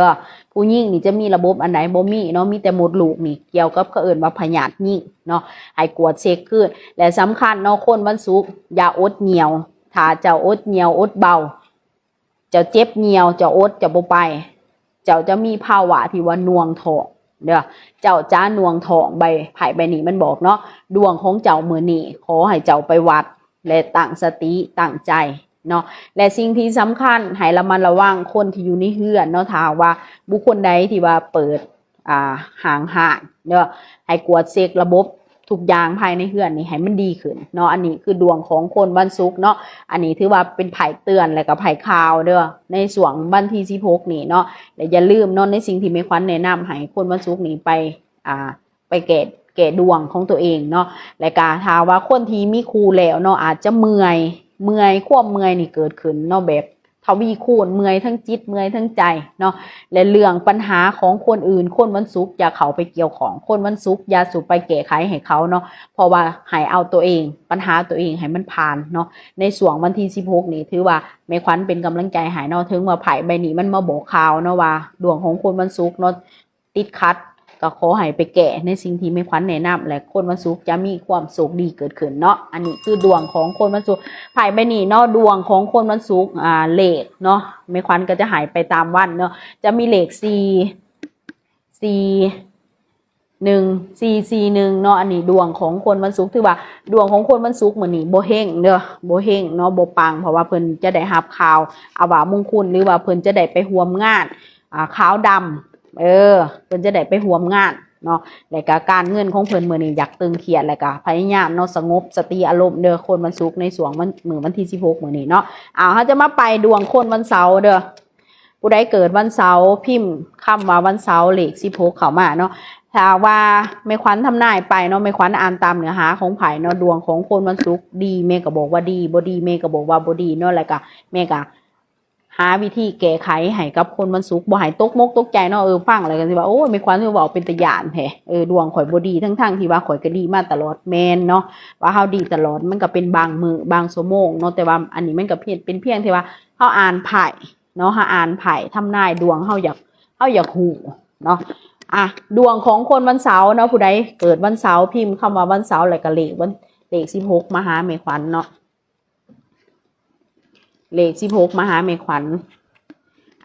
ຜູ້ຍິງນີ້ຈະມີລະບົບອັນໃດ? ບໍ່ມີເນາະ ມີແຕ່ມົດລູກນີ້ ກ່ຽວກັບເຂົາເອີ້ນວ່າພະຍາດຍິງເນາະ ໃຫ້ກວດເຊັກຄືນ. ແລະສຳຄັນເນາະ ຄົນວັນສຸກຢ່າອົດຫຍ້ຽວ. ຖ້າເຈົ້າອົດຫຍ້ຽວອົດເບົາ ເຈົ້າເຈັບຫຍ້ຽວ ເຈົ້າອົດ ເຈົ້າບໍ່ໄປ ເຈົ້າຈະມີພາວະທີ່ວ່າໜ່ວງທ້ອງເດີ້ ເຈົ້າຈະໜ່ວງທ້ອງ. ໃບ ໄພ້ໃບນີ້ມັນບອກເນາະ ດວງຂອງເຈົ້າມື້ນີ້ ຂໍໃຫ້ເຈົ້າໄປວັດ ແລະຕັ້ງສະຕິຕັ້ງໃຈເນາະ. ແລະສິ່ງທີ່ສຳຄັນ ໃຫ້ລະມັດລະວັງຄົນທີ່ຢູ່ໃນເຮືອນເນາະ ຖ້າຫາກວ່າບຸກຄົນໃດທີ່ວ່າເປີດ ອ່າ ຫ້າງຮ້ານເດີ້ ໃຫ້ກວດເຊັກລະບົບທຸກຢ່າງພາຍໃນເຮືອນນີ້ໃຫ້ມັນດີຂຶ້ນເນາະ. ອັນນີ້ຄືດວງຂອງຄົນວັນສຸກເນາະ ອັນນີ້ຖືວ່າເປັນໄພ້ເຕືອນ ແລະກໍໄພ້ຂ່າວເດີ້ ໃນຊ່ວງວັນທີສິບຫົກນີ້ເນາະ. ແລະຢ່າລືມເນາະ ໃນສິ່ງທີ່ແມ່ຂວັນແນະນຳໃຫ້ຄົນວັນສຸກນີ້ໄປ ອ່າ ໄປແກ້ ແກ້ດວງຂອງຕົວເອງເນາະ. ແລະກະຖ້າວ່າຄົນທີ່ມີຄູ່ແລ້ວເນາະ ອາດຈະເມື່ອຍ ເມື່ອຍ ຄວາມເມື່ອຍນີ້ເກີດຂຶ້ນເນາະ ແບບທະວີຄູນ ເມື່ອຍທັງຈິດ ເມື່ອຍທັງໃຈເນາະ. ແລະເລື່ອງປັນຫາຂອງຄົນອື່ນ ຄົນວັນສຸກຢ່າເຂົ້າໄປກ່ຽວຂ້ອງ ຄົນວັນສຸກຢ່າສູ່ໄປແກ້ໄຂໃຫ້ເຂົາເນາະ ເພາະວ່າໃຫ້ເອົາຕົວເອງ ປັນຫາຕົວເອງໃຫ້ມັນຜ່ານເນາະ. ໃນຊ່ວງວັນທີສິບຫົກນີ້ ຖືວ່າແມ່ຂວັນເປັນກຳລັງໃຈໃຫ້ເນາະ ເຖິງວ່າໄພ້ໃບນີ້ມັນມາບອກຂ່າວເນາະ ວ່າດວງຂອງຄົນວັນສຸກເນາະ ຕິດຂັດ ກໍຂໍໃຫ້ໄປແກ້ໃນສິ່ງທີ່ແມ່ຂວັນແນະນຳ ແລະຄົນວັນສຸກຈະມີຄວາມໂຊກດີເກີດຂຶ້ນເນາະ. ອັນນີ້ຄືດວງຂອງຄົນວັນສຸກ ໄພ້ໃບນີ້ເນາະ ດວງຂອງຄົນວັນສຸກ ອ່າ ເລກເນາະ ແມ່ຂວັນກໍຈະໃຫ້ໄປຕາມວັນເນາະ ຈະມີເລກສີ່ ສີ່ ໜຶ່ງ ສີ່ ສີ່ ໜຶ່ງເນາະ. ອັນນີ້ດວງຂອງຄົນວັນສຸກ ຖືວ່າດວງຂອງຄົນວັນສຸກມື້ນີ້ບໍ່ເຮັງເດີ້ ບໍ່ເຮັງເນາະ ບໍ່ປັງ ເພາະວ່າເພິ່ນຈະໄດ້ຮັບຂ່າວອະວະມຸງຄຸນ ຫຼືວ່າເພິ່ນຈະໄດ້ໄປຮ່ວມງານ ອ່າ ຂາວດຳ ເອີ ເພິ່ນຈະໄດ້ໄປຮ່ວມງານເນາະ. ແລ້ວກະການເງິນຂອງເພິ່ນມື້ນີ້ຢາກຕຶງຄຽດ ແລ້ວກະພະຍາຍາມເນາະ ສະຫງົບສະຕິອາລົມເດີ້ ຄົນວັນສຸກ ໃນຊ່ວງວັນ ມື້ວັນທີສິບຫົກມື້ນີ້ເນາະ. ເອົາ ເຮົາຈະມາໄປດວງຄົນວັນເສົາເດີ້ ຜູ້ໃດເກີດວັນເສົາ ພິມຄຳວ່າວັນເສົາ ເລກສິບຫົກເຂົ້າມາເນາະ. ຖ້າວ່າແມ່ຂວັນທຳນາຍໄປເນາະ ແມ່ຂວັນອ່ານຕາມເນື້ອຫາຂອງໄພ້ເນາະ ດວງຂອງຄົນວັນສຸກດີ ແມ່ກໍບອກວ່າດີ ບໍ່ດີ ແມ່ກໍບອກວ່າບໍ່ດີເນາະ. ແລ້ວກະແມ່ກະ ຫາວິທີແກ້ໄຂໃຫ້ກັບຄົນວັນສຸກ ບໍ່ໃຫ້ຕົກມົກຕົກໃຈເນາະ. ເອີ ຟັງແລ້ວກໍຊິວ່າ ໂອ້ຍ ແມ່ຂວັນຄືເວົ້າເປັນຕາຢ້ານແທ້ ເອີ ດວງຂ້ອຍບໍ່ດີ ທັງໆທີ່ວ່າຂ້ອຍກໍດີມາຕະຫຼອດ. ແມ່ນເນາະ ວ່າເຮົາດີຕະຫຼອດ ມັນກໍເປັນບາງມື້ບາງຊົ່ວໂມງເນາະ ແຕ່ວ່າອັນນີ້ມັນກໍພຽງ ເປັນພຽງແຕ່ວ່າເຮົາອ່ານໄພ້ເນາະ ເຮົາອ່ານໄພ້ທຳນາຍດວງ ເຮົາຢາກ ເຮົາຢາກຮູ້ເນາະ. ອ່ະ ດວງຂອງຄົນວັນເສົາເນາະ ຜູ້ໃດເກີດວັນເສົາ ພິມຄຳວ່າວັນເສົາ ແລ້ວກໍເລກວັນ ເລກສິບຫົກມາຫາແມ່ຂວັນເນາະ ເລກສິບຫົກມາຫາແມ່ຂວັນ.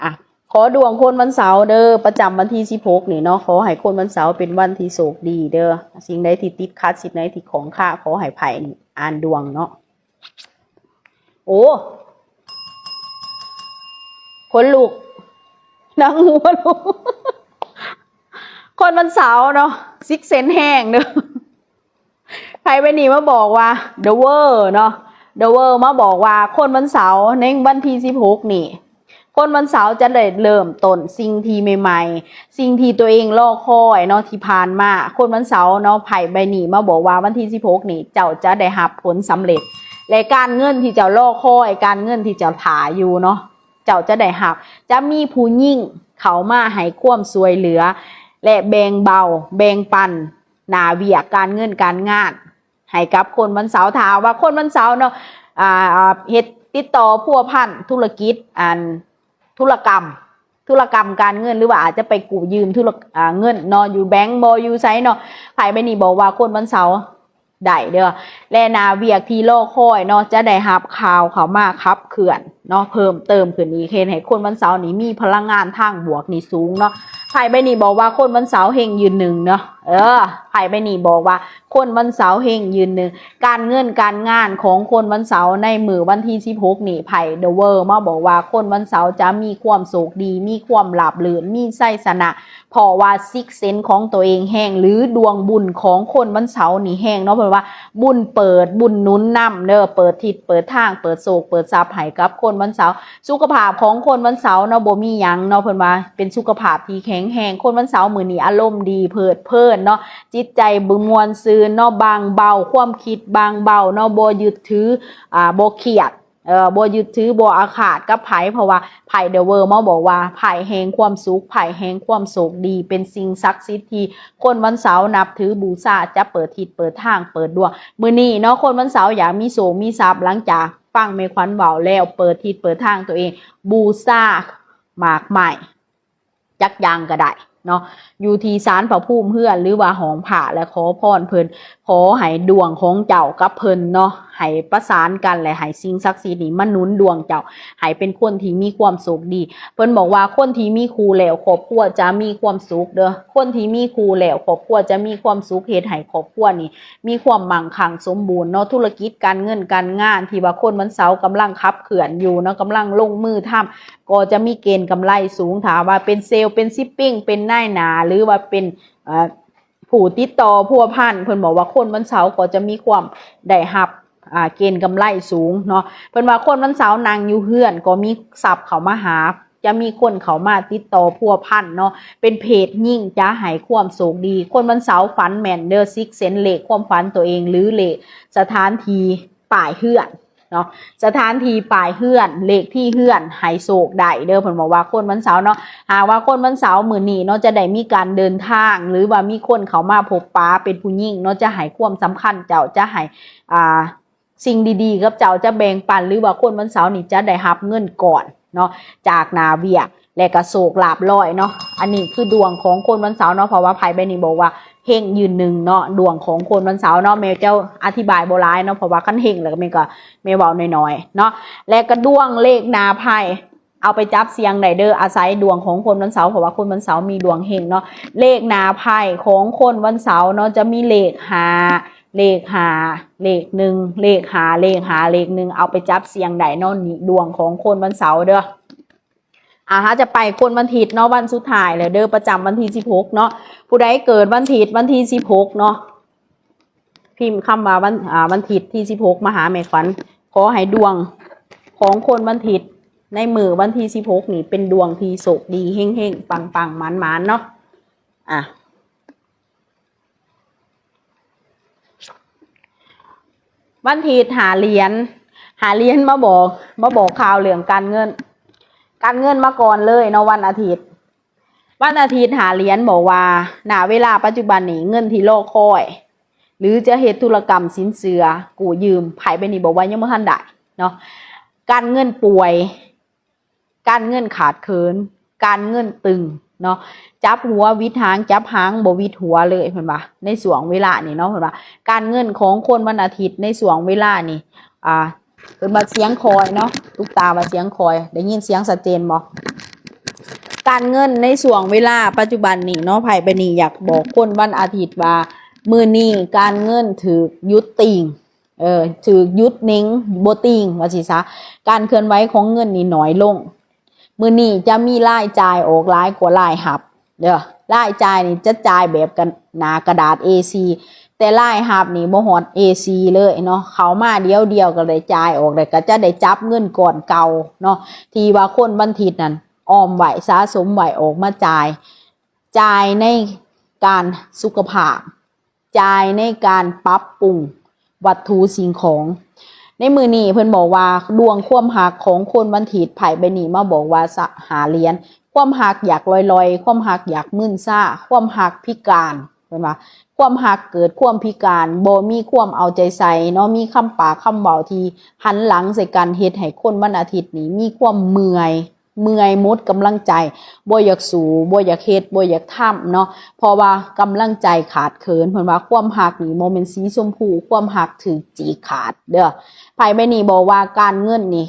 ອ່ະ ຂໍດວງຄົນວັນເສົາເດີ້ ປະຈຳວັນທີສິບຫົກນີ້ເນາະ ຂໍໃຫ້ຄົນວັນເສົາເປັນວັນທີ່ໂຊກດີເດີ້ ສິ່ງໃດທີ່ຕິດຂັດ ສິ່ງໃດທີ່ຂ້ອງຄາ ຂໍໃຫ້ໄພ້ນີ້ອ່ານດວງເນາະ. ໂອ້ ຂົນລຸກ ໜັງຫົວລຸກ ຄົນວັນເສົາເນາະ ຊິກເຊັນແຮງເດີ້. ໄພ້ໃບນີ້ມາບອກວ່າ The World ເນາະ The World ມາບອກວ່າຄົນວັນເສົາໃນວັນທີສິບຫົກນີ້ ຄົນວັນເສົາຈະໄດ້ເລີ່ມຕົ້ນສິ່ງທີ່ໃໝ່ໆ ສິ່ງທີ່ຕົວເອງລໍຄອຍເນາະ ທີ່ຜ່ານມາ. ຄົນວັນເສົາເນາະ ໄພ້ໃບນີ້ມາບອກວ່າວັນທີສິບຫົກນີ້ ເຈົ້າຈະໄດ້ຮັບຜົນສຳເລັດ ແລະ ການເງິນທີ່ເຈົ້າລໍຄອຍ ການເງິນທີ່ເຈົ້າຖ້າຢູ່ເນາະ ເຈົ້າຈະໄດ້ຮັບ ຈະມີຜູ້ຍິງເຂົ້າມາໃຫ້ຄວາມຊ່ວຍເຫຼືອ ແລະ ແບ່ງເບົາ ແບ່ງປັນໜ້າວຽກການເງິນການງານ ໃຫ້ກັບຄົນວັນເສົາ. ຖ້າວ່າຄົນວັນເສົາເນາະ ອ່າ ເຮັດຕິດຕໍ່ພົວພັນທຸລະກິດ ອັນ ທຸລະກຳ ທຸລະກຳການເງິນ ຫຼືວ່າອາດຈະໄປກູ້ຢືມທຸລະ ອ່າ ເງິນເນາະ ຢູ່ແບັງບໍ ຢູ່ໃສເນາະ ໄພ້ໃບນີ້ບອກວ່າຄົນວັນເສົາໄດ້ເດີ້ ແລະ ໜ້າວຽກທີ່ລໍຄອຍເນາະ ຈະໄດ້ຮັບຂ່າວເຂົ້າມາຂັບເຄື່ອນ ເນາະ ເພີ່ມເຕີມຂຶ້ນອີກ ເຮັດໃຫ້ຄົນວັນເສົານີ້ມີພະລັງງານທາງບວກນີ້ສູງເນາະ. ໄພ້ໃບນີ້ບອກວ່າຄົນວັນເສົາເຮັງຢືນໜຶ່ງເນາະ. ເອີ ໄພ້ໃບນີ້ບອກວ່າຄົນວັນເສົາເຮັງຢືນໜຶ່ງ. ການເງິນການງານຂອງຄົນວັນເສົາໃນມື້ວັນທີສິບຫົກນີ້ ໄພ້ The World ມາບອກວ່າຄົນວັນເສົາຈະມີຄວາມໂຊກດີ ມີຄວາມລາບລື່ນ ມີໄຊຊະນະ ເພາະວ່າ sixth sense ຂອງຕົວເອງແຮງ ຫຼື ດວງບຸນຂອງຄົນວັນເສົານີ້ແຮງເນາະ. ເພິ່ນວ່າບຸນເປີດ ບຸນໜູນນຳເດີ ເປີດທິດເປີດທາງ ເປີດໂຊກເປີດຊັບໃຫ້ກັບຄົນວັນເສົາ. ສຸຂະພາບຂອງຄົນວັນເສົາເນາະ ບໍ່ມີຫຍັງເນາະ ເພິ່ນວ່າເປັນສຸຂະພາບທີ່ແຂງແຮງ. ຄົນວັນເສົາມື້ນີ້ອາລົມດີ ເພີດເພີນເນາະ ຈິດໃຈບ- ມ່ວນຊື່ນເນາະ ບາງເບົາ ຄວາມຄິດບາງເບົາເນາະ ບໍ່ຍຶດຖື ອາ ບໍ່ຄຽດ ເອີ ບໍ່ຍຶດຖື ບໍ່ອາຄາດກັບໃຜ ເພາະວ່າໄພ້ The World ມາບອກວ່າໄພ້ແຫ່ງຄວາມສຸກ ໄພ້ແຫ່ງຄວາມໂຊກດີ ເປັນສິ່ງສັກສິດທີ່ຄົນວັນເສົານັບຖືບູຊາ ຈະເປີດທິດເປີດທາງເປີດດວງ. ມື້ນີ້ເນາະ ຄົນວັນເສົາຢາກມີໂຊກມີຊັບ ຫຼັງຈາກຟັງແມ່ຂວັນເວົ້າແລ້ວ ເປີດທິດເປີດທາງຕົວເອງ ບູຊາໝາກໄມ້ ຈັກຢ່າງກໍໄດ້ເນາະ ຢູ່ທີ່ສານພະພູມເຮືອນ ຫຼືວ່າຫ້ອງພະ ແລະ ຂໍພອນເພິ່ນ ຂໍໃຫ້ດວງຂອງເຈົ້າກັບເພິ່ນເນາະ ໃຫ້ປະສານກັນ ແລະ ໃຫ້ສິ່ງສັກສິດນີ້ມາໜູນດວງເຈົ້າ ໃຫ້ເປັນຄົນທີ່ມີຄວາມໂຊກດີ. ເພິ່ນບອກວ່າຄົນທີ່ມີຄູ່ແລ້ວ ຄອບຄົວຈະມີຄວາມສຸກເດີ ຄົນທີ່ມີຄູ່ແລ້ວ ຄອບຄົວຈະມີຄວາມສຸກ ເຮັດໃຫ້ຄອບຄົວນີ້ມີຄວາມໝັ້ງຄັ່ງສົມບູນເນາະ. ທຸລະກິດການເງິນການງານທີ່ວ່າຄົນວັນເສົາກຳລັງຂັບເຄື່ອນຢູ່ເນາະ ກຳລັງລົງມືທຳ ກໍຈະມີເກນກຳໄລສູງ. ຖ້າວ່າເປັນເຊວ ເປັນຊິບປິງ ເປັນນາຍໜ້າ ຫຼືວ່າເປັນ ເອີ ຜູ້ຕິດຕໍ່ພົວພັນ ເພິ່ນບອກວ່າຄົນວັນເສົາກໍຈະມີຄວາມໄດ້ຮັບ ອາ ເກນກຳໄລສູງເນາະ. ເພິ່ນວ່າຄົນວັນເສົານັ່ງຢູ່ເຮືອນກໍມີຊັບເຂົ້າມາຫາ ຈະມີຄົນເຂົ້າມາຕິດຕໍ່ພົວພັນເນາະ ເປັນເພດຍິງ ຈະໃຫ້ຄວາມໂຊກດີ. ຄົນວັນເສົາຝັນແມ່ນເດີ sixth sense ເລກຄວາມຝັນຕົວເອງ ຫຼື ເລກສະຖານທີ່ປ້າຍເຮືອນ ເນາະ ສະຖານທີ່ປ້າຍເຮືອນ ເລກທີ່ເຮືອນ ໃຫ້ໂຊກໄດ້ເດີ. ເພິ່ນບອກວ່າຄົນວັນເສົາເນາະ ຫາກວ່າຄົນວັນເສົາມື້ນີ້ເນາະ ຈະໄດ້ມີການເດີນທາງ ຫຼືວ່າມີຄົນເຂົ້າມາພົບປະເປັນຜູ້ຍິງເນາະ ຈະໃຫ້ຄວາມສຳຄັນເຈົ້າ ຈະໃຫ້ ອ່າ ສິ່ງດີໆກັບເຈົ້າ ຈະແບ່ງປັນ ຫຼືວ່າຄົນວັນເສົານີ້ຈະໄດ້ຮັບເງິນກ້ອນເນາະ ຈາກໜ້າວຽກ ແລະກໍໂຊກລາບລອຍເນາະ. ອັນນີ້ຄືດວງຂອງຄົນວັນເສົາເນາະ ເພາະວ່າໄພ້ໃບນີ້ບອກວ່າເຮັງຢືນໜຶ່ງເນາະ ດວງຂອງຄົນວັນເສົາເນາະ. ແມ່ຈະອະທິບາຍບໍ່ຫຼາຍເນາະ ເພາະວ່າຄັນເຮັງແລ້ວກໍແມ່ນກໍແມ່ເວົ້າໜ້ອຍໆເນາະ. ແລະກໍດວງເລກໜ້າໄພ້ ເອົາໄປຈັບສ່ຽງໄດ້ເດີ ອາໄສດວງຂອງຄົນວັນເສົາ ເພາະວ່າຄົນວັນເສົາມີດວງເຮັງເນາະ. ເລກໜ້າໄພ້ຂອງຄົນວັນເສົາເນາະ ຈະມີເລກຫ້າ ເລກຫ້າ ເລກໜຶ່ງ ເລກຫ້າ ເລກຫ້າ ເລກໜຶ່ງ ເອົາໄປຈັບສ່ຽງໄດ້ເນາະ. ນີ້ດວງຂອງຄົນວັນເສົາເດີ. ອາ ເຮົາຈະໄປຄົນວັນທິດເນາະ ວັນສຸດທ້າຍແລ້ວເດີ ປະຈຳວັນທີສິບຫົກເນາະ. ຜູ້ໃດເກີດວັນທິດ ວັນທີສິບຫົກເນາະ ພິມຄຳວ່າວັນ ອາ ວັນທິດທີສິບຫົກມາຫາແມ່ຂວັນ. ຂໍໃຫ້ດວງຂອງຄົນວັນທິດໃນມື້ວັນທີສິບຫົກນີ້ເປັນດວງທີ່ໂຊກດີ ເຮັງໆ ປັງໆ ໝານໆເນາະ. ອາ ວັນທິດຫ້າຫຼຽນ ຫ້າຫຼຽນມາບອກ ມາບອກຂ່າວເລື່ອງການເງິນ ການເງິນມາກ່ອນເລີຍເນາະ ວັນອາທິດ. ວັນອາທິດຫ້າຫຼຽນບອກວ່າ ນະເວລາປັດຈຸບັນນີ້ ເງິນທີ່ລໍຄອຍ ຫຼືຈະເຮັດທຸລະກຳສິນເຊື່ອກູ້ຢືມ ໄພ້ໃບນີ້ບອກວ່າຍັງບໍ່ທັນໄດ້ເນາະ. ການເງິນປ່ວຍ ການເງິນຂາດເຂີນ ການເງິນຕຶງເນາະ ຈັບຫົວຫວິດຫາງ ຈັບຫາງບໍ່ຫວິດຫົວເລີຍ ເພິ່ນວ່າ ໃນຊ່ວງເວລານີ້ເນາະ ເພິ່ນວ່າການເງິນຂອງຄົນວັນອາທິດໃນຊ່ວງເວລານີ້ ອ່າ ເພິ່ນວ່າສຽງຄ່ອຍເນາະ ຕຸກຕາວ່າສຽງຄ່ອຍ ໄດ້ຍິນສຽງຊັດເຈນບໍ່? ການເງິນໃນຊ່ວງເວລາປັດຈຸບັນນີ້ເນາະ ໄພ້ໃບນີ້ຢາກບອກຄົນວັນອາທິດວ່າ ມື້ນີ້ການເງິນຖືກຢຸດຕິ່ງ ເອີ ຖືກຢຸດນິ່ງ ບໍ່ຕິ່ງວ່າຊີ້ຊະ ການເຄື່ອນໄຫວຂອງເງິນນີ້ໜ້ອຍລົງ. ມື້ນີ້ຈະມີລາຍຈ່າຍອອກຫຼາຍກວ່າລາຍຮັບເດີ ລາຍຈ່າຍນີ້ຈະຈ່າຍແບບກັນ ໜ້າກະດາດເອສີ່ ແຕ່ລາຍຮັບນີ້ບໍ່ຮອດເອສີ່ເລີຍເນາະ ເຂົ້າມາດຽວໆກໍໄດ້ຈ່າຍອອກ ແລ້ວກໍຈະໄດ້ຈັບເງິນກ້ອນເກົ່າເນາະ ທີ່ວ່າຄົນວັນທິດນັ້ນອອມໄວ້ ສະສົມໄວ້ ອອກມາຈ່າຍ. ຈ່າຍໃນການສຸຂະພາບ ຈ່າຍໃນການປັບປຸງວັດຖຸສິ່ງຂອງ. ໃນມື້ນີ້ເພິ່ນບອກວ່າ ດວງຄວາມຮັກຂອງຄົນວັນທິດ ໄພ້ໃບນີ້ມາບອກວ່າ ສະ ຫ້າຫຼຽນ ຄວາມຮັກຢາກລ່ອຍໆ ຄວາມຮັກຢາກມຶນຊາ ຄວາມຮັກພິການ ເພິ່ນວ່າ ຄວາມຮັກເກີດຄວາມພິການ ບໍ່ມີຄວາມເອົາໃຈໃສ່ເນາະ ມີຄຳປາກຄຳເວົ້າທີ່ຫັນຫຼັງໃສ່ກັນ ເຮັດໃຫ້ຄົນວັນອາທິດນີ້ມີຄວາມເມື່ອຍ ເມື່ອຍໝົດກຳລັງໃຈ ບໍ່ຢາກສູ້ ບໍ່ຢາກເຮັດ ບໍ່ຢາກທຳເນາະ ເພາະວ່າກຳລັງໃຈຂາດເຂີນ. ເພິ່ນວ່າຄວາມຮັກນີ້ບໍ່ແມ່ນສີຊົມພູ ຄວາມຮັກຖືກຈີກຂາດເດີ. ໄພ້ໃບນີ້ບອກວ່າການເງິນນີ້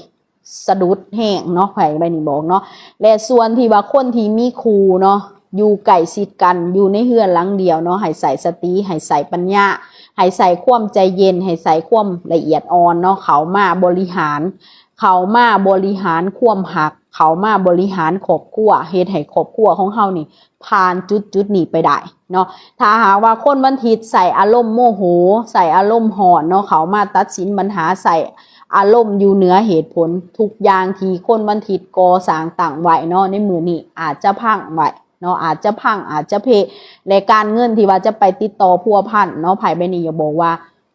ສະດຸດແຮງເນາະ ໄພໃບນີ້ບອກເນາະ. ແລະສ່ວນທີ່ວ່າຄົນທີ່ມີຄູ່ເນາະ ຢູ່ໃກ້ຊິດກັນ ຢູ່ໃນເຮືອນຫຼັງດຽວເນາະ ໃຫ້ໃຊ້ສະຕິ ໃຫ້ໃຊ້ປັນຍາ ໃຫ້ໃຊ້ຄວາມໃຈເຢັນ ໃຫ້ໃຊ້ຄວາມລະອຽດອ່ອນເນາະ ເຂົ້າມາບໍລິຫານ ເຂົ້າມາບໍລິຫານຄວາມຮັກ ເຂົ້າມາບໍລິຫານຄອບຄົວ ເຮັດໃຫ້ຄອບຄົວຂອງເຮົານີ້ຜ່ານຈຸດໆນີ້ໄປໄດ້ເນາະ. ຖ້າຫາກວ່າຄົນວັນທິດໃຊ້ອາລົມໂມໂຫ ໃຊ້ອາລົມຮ້ອນເນາະ ເຂົ້າມາຕັດສິນບັນຫາ ໃຊ້ອາລົມຢູ່ເໜືອເຫດຜົນ ທຸກຢ່າງທີ່ຄົນວັນທິດກໍ່ສ້າງຕັ້ງໄວ້ເນາະ ໃນມື້ນີ້ອາດຈະພັງໄວ້ເນາະ ອາດຈະພັງ ອາດຈະເພະ ແລະການເງິນທີ່ວ່າຈະໄປຕິດຕໍ່ພົວພັນເນາະ ໄພໃບນີ້ຢາກບອກວ່າ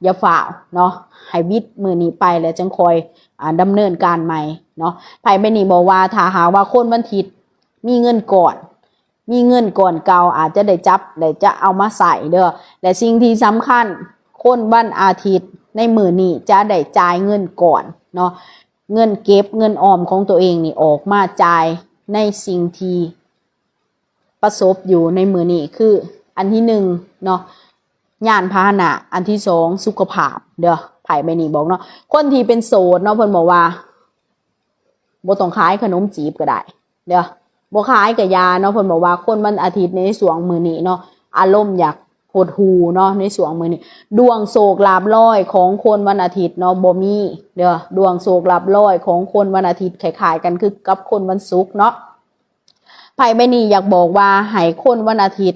ຢ່າຟ້າວເນາະ ໃຫ້ວິດມື້ນີ້ໄປ ແລ້ວຈັ່ງຄ່ອຍ ອ່າ ດຳເນີນການໃໝ່ເນາະ. ໄພໃບນີ້ບອກວ່າ ຖ້າຫາກວ່າຄົນວັນທິດມີເງິນກ້ອນ ມີເງິນກ້ອນເກົ່າ ອາດຈະໄດ້ຈັບ ແລະຈະເອົາມາໃຊ້ເດີ້. ແລະສິ່ງທີ່ສຳຄັນ ຄົນວັນອາທິດໃນມື້ນີ້ຈະໄດ້ຈ່າຍເງິນກ້ອນເນາະ ເງິນເກັບເງິນອອມຂອງຕົວເອງນີ້ອອກມາຈ່າຍໃນສິ່ງທີ່ ປະສົບຢູ່ໃນມື້ນີ້ ຄືອັນທີໜຶ່ງເນາະ ຍານພາຫະນະ, ອັນທີສອງ ສຸຂະພາບເດີ້ ໄພໃບນີ້ບອກເນາະ. ຄົນທີ່ເປັນໂສດເນາະ ເພິ່ນບອກວ່າບໍ່ຕ້ອງຂາຍຂະໜົມຈີບກໍໄດ້ເດີ້ ບໍ່ຂາຍກໍຢ່າເນາະ. ເພິ່ນບອກວ່າຄົນວັນອາທິດໃນຊ່ວງມື້ນີ້ເນາະ ອາລົມຢາກຫົດຫູ່ເນາະ ໃນຊ່ວງມື້ນີ້ ດວງໂຊກລາບລອຍຂອງຄົນວັນອາທິດເນາະ ບໍ່ມີເດີ້ ດວງໂຊກລາບລອຍຂອງຄົນວັນອາທິດຄ້າຍໆກັນຄືກັບຄົນວັນສຸກເນາະ. ໄພໃບນີ້ຢາກບອກວ່າໃຫ້ຄົນວັນອາທິດ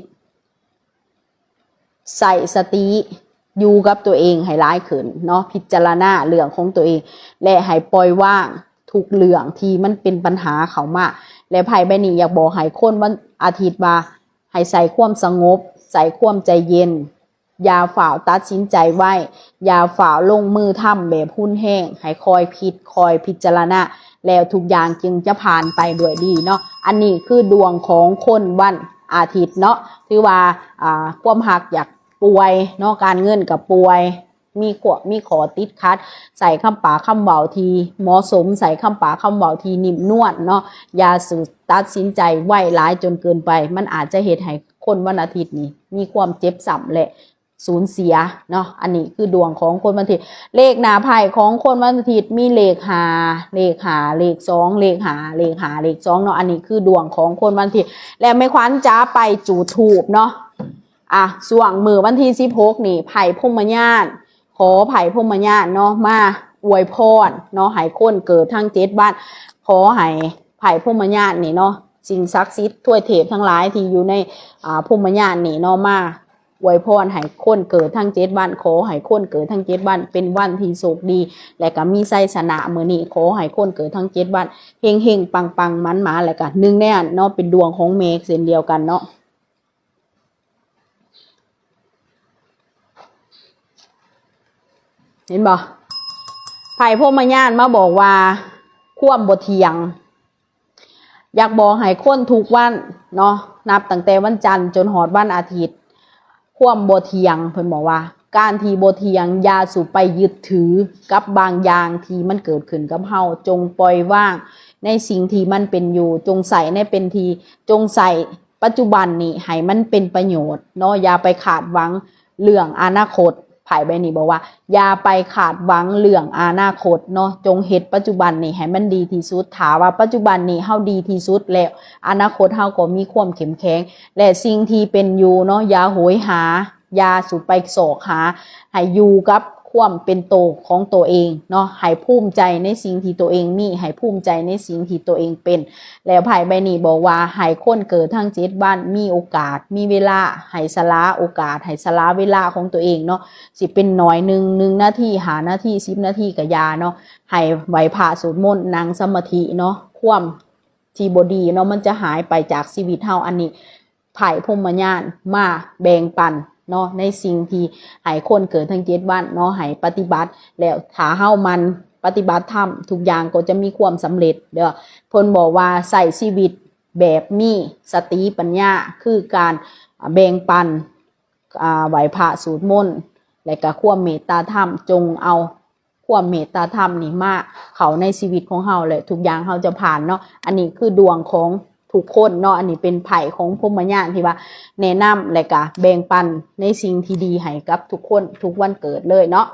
ໃຊ້ສະຕິ ຢູ່ກັບຕົວເອງໃຫ້ຫຼາຍຂຶ້ນເນາະ ພິຈາລະນາເລື່ອງຂອງຕົວເອງ ແລະໃຫ້ປ່ອຍວາງທຸກເລື່ອງທີ່ມັນເປັນບັນຫາເຂົ້າມາ. ແລະໄພໃບນີ້ຢາກບອກໃຫ້ຄົນວັນອາທິດວ່າ ໃຫ້ໃຊ້ຄວາມສະຫງົບ ໃຊ້ຄວາມໃຈເຢັນ ຢ່າຟ້າວຕັດສິນໃຈໄວ, ຢ່າຟ້າວລົງມືທຳແບບຮຸນແຮງ, ໃຫ້ຄ່ອຍຄິດຄ່ອຍພິຈາລະນາ ແລ້ວທຸກຢ່າງຈຶ່ງຈະຜ່ານໄປດ້ວຍດີເນາະ. ອັນນີ້ຄືດວງຂອງຄົນວັນອາທິດເນາະ ຖືວ່າ ອ່າ ຄວາມຮັກຢາກປ່ວຍເນາະ, ການເງິນກໍປ່ວຍ ມີຂໍ້ ມີຂໍ້ຕິດຂັດ, ໃຊ້ຄຳປາກຄຳເວົ້າທີ່ເໝາະສົມ, ໃຊ້ຄຳປາກຄຳເວົ້າທີ່ນິ່ມນວນເນາະ, ຢ່າສູ່ຕັດສິນໃຈໄວຫຼາຍຈົນເກີນໄປ, ມັນອາດຈະເຮັດໃຫ້ຄົນວັນອາທິດນີ້ມີຄວາມເຈັບຊ້ຳ ແລະ ສູນເສຍເນາະ. ອັນນີ້ຄືດວງຂອງຄົນວັນອາທິດ. ເລກໜ້າໄພ້ຂອງຄົນວັນອາທິດມີເລກຫ້າ ເລກຫ້າ ເລກສອງ ເລກຫ້າ ເລກຫ້າ ເລກສອງເນາະ. ອັນນີ້ຄືດວງຂອງຄົນວັນອາທິດ. ແລ້ວແມ່ຂວັນຈະໄປຈູດທູບເນາະ ອ່ະ ຊ່ວງມື້ວັນທີສິບຫົກນີ້ ໄພ້ພົມມະຍານ ຂໍໄພ້ພົມມະຍານເນາະ ມາອວຍພອນເນາະ ໃຫ້ຄົນເກີດທັງເຈັດວັນ ຂໍໃຫ້ໄພ້ພົມມະຍານນີ້ເນາະ ສິ່ງສັກສິດ ທວຍເທບທັງຫຼາຍທີ່ຢູ່ໃນ ອ່າ ພົມມະຍານນີ້ເນາະ ມາອວຍພອນໃຫ້ຄົນເກີດທັງເຈັດວັນ, ຂໍໃຫ້ຄົນເກີດທັງເຈັດວັນເປັນວັນທີ່ໂຊກດີ ແລະກໍມີໄຊຊະນະ. ມື້ນີ້ຂໍໃຫ້ຄົນເກີດທັງເຈັດວັນເຮັງໆ ປັງໆ ໝານໆ ແລະກໍໜຶ່ງໃນນັ້ນເນາະ ເປັນດວງຂອງແມ່ເຊັ່ນດຽວກັນເນາະ. ເຫັນບໍ່? ໄພ້ພົມມະຍານມາບອກວ່າ ຄວາມບໍ່ທ່ຽງ. ຢາກບອກໃຫ້ຄົນທຸກວັນເນາະ ນັບຕັ້ງແຕ່ວັນຈັນຈົນຮອດວັນອາທິດ ຄວາມບໍ່ທ່ຽງ ເພິ່ນບອກວ່າ ການທີ່ບໍ່ທ່ຽງ ຢ່າສູ່ໄປຍຶດຖືກັບບາງຢ່າງທີ່ມັນເກີດຂຶ້ນກັບເຮົາ. ຈົ່ງປ່ອຍວາງໃນສິ່ງທີ່ມັນເປັນຢູ່, ຈົ່ງໃຊ້ໃນເປັນທີ່, ຈົ່ງໃຊ້ ປັດຈຸບັນນີ້ໃຫ້ມັນເປັນປະໂຫຍດເນາະ, ຢ່າໄປຄາດຫວັງເລື່ອງອະນາຄົດ. ໄພ້ໃບນີ້ບອກວ່າ ຢ່າໄປຄາດຫວັງເລື່ອງອະນາຄົດເນາະ, ຈົ່ງເຮັດປັດຈຸບັນນີ້ໃຫ້ມັນດີທີ່ສຸດ. ຖ້າວ່າປັດຈຸບັນນີ້ເຮົາດີທີ່ສຸດແລ້ວ, ອະນາຄົດເຮົາກໍມີຄວາມເຂັ້ມແຂງ. ແລະ ສິ່ງທີ່ເປັນຢູ່ເນາະ, ຢ່າໂຫຍຫາ, ຢ່າສູ່ໄປຊອກຫາ, ໃຫ້ຢູ່ກັບຄວາມເປັນໂຕຂອງໂຕເອງເນາະ, ໃຫ້ພູມໃຈໃນສິ່ງທີ່ໂຕເອງມີ, ໃຫ້ພູມໃຈໃນສິ່ງທີ່ໂຕເອງເປັນ. ແລ້ວໄພ້ໃບນີ້ບອກວ່າ ໃຫ້ຄົນເກີດທັງເຈັດວັນມີໂອກາດ ມີເວລາ ໃຫ້ສະຫຼາໂອກາດ ໃຫ້ສະຫຼາເວລາຂອງຕົວເອງເນາະ, ຊິເປັນໜ້ອຍໜຶ່ງ ໜຶ່ງນາທີ ຫ້ານາທີ ສິບນາທີກະຢ່າເນາະ, ໃຫ້ໄຫວ້ພະສວດມົນ ນັ່ງສະມາທິເນາະ, ຄວາມທີ່ບໍ່ດີເນາະ ມັນຈະຫາຍໄປຈາກຊີວິດເຮົາ. ອັນນີ້ ໄພ້ພົມມະຍານມາແບ່ງປັນເນາະ ໃນສິ່ງທີ່ໃຫ້ຄົນເກີດທັງເຈັດວັນເນາະ ໃຫ້ປະຕິບັດ, ແລ້ວຖ້າເຮົາໝັ່ນປະຕິບັດທຳ ທຸກຢ່າງກໍຈະມີຄວາມສຳເລັດເດີ້. ເພິ່ນບອກວ່າໃຊ້ຊີວິດແບບມີສະຕິປັນຍາ ຄືການ ອ່າ ແບ່ງປັນ ອ່າ ໄຫວ້ພະສວດມົນ ແລະກະຄວາມເມດຕາທຳ, ຈົ່ງເອົາ ຄວາມເມດຕາທຳນີ້ມາເຂົ້າໃນຊີວິດຂອງເຮົາ ແລະ ທຸກຢ່າງເຮົາຈະຜ່ານເນາະ. ອັນນີ້ຄືດວງຂອງທຸກຄົນເນາະ, ອັນນີ້ເປັນໄພ້ຂອງພົມມະຍານທີ່ວ່າແນະນຳ ແລະກະແບ່ງປັນໃນສິ່ງທີ່ດີໃຫ້ກັບທຸກຄົນທຸກວັນເກີດເລີຍເນາະ.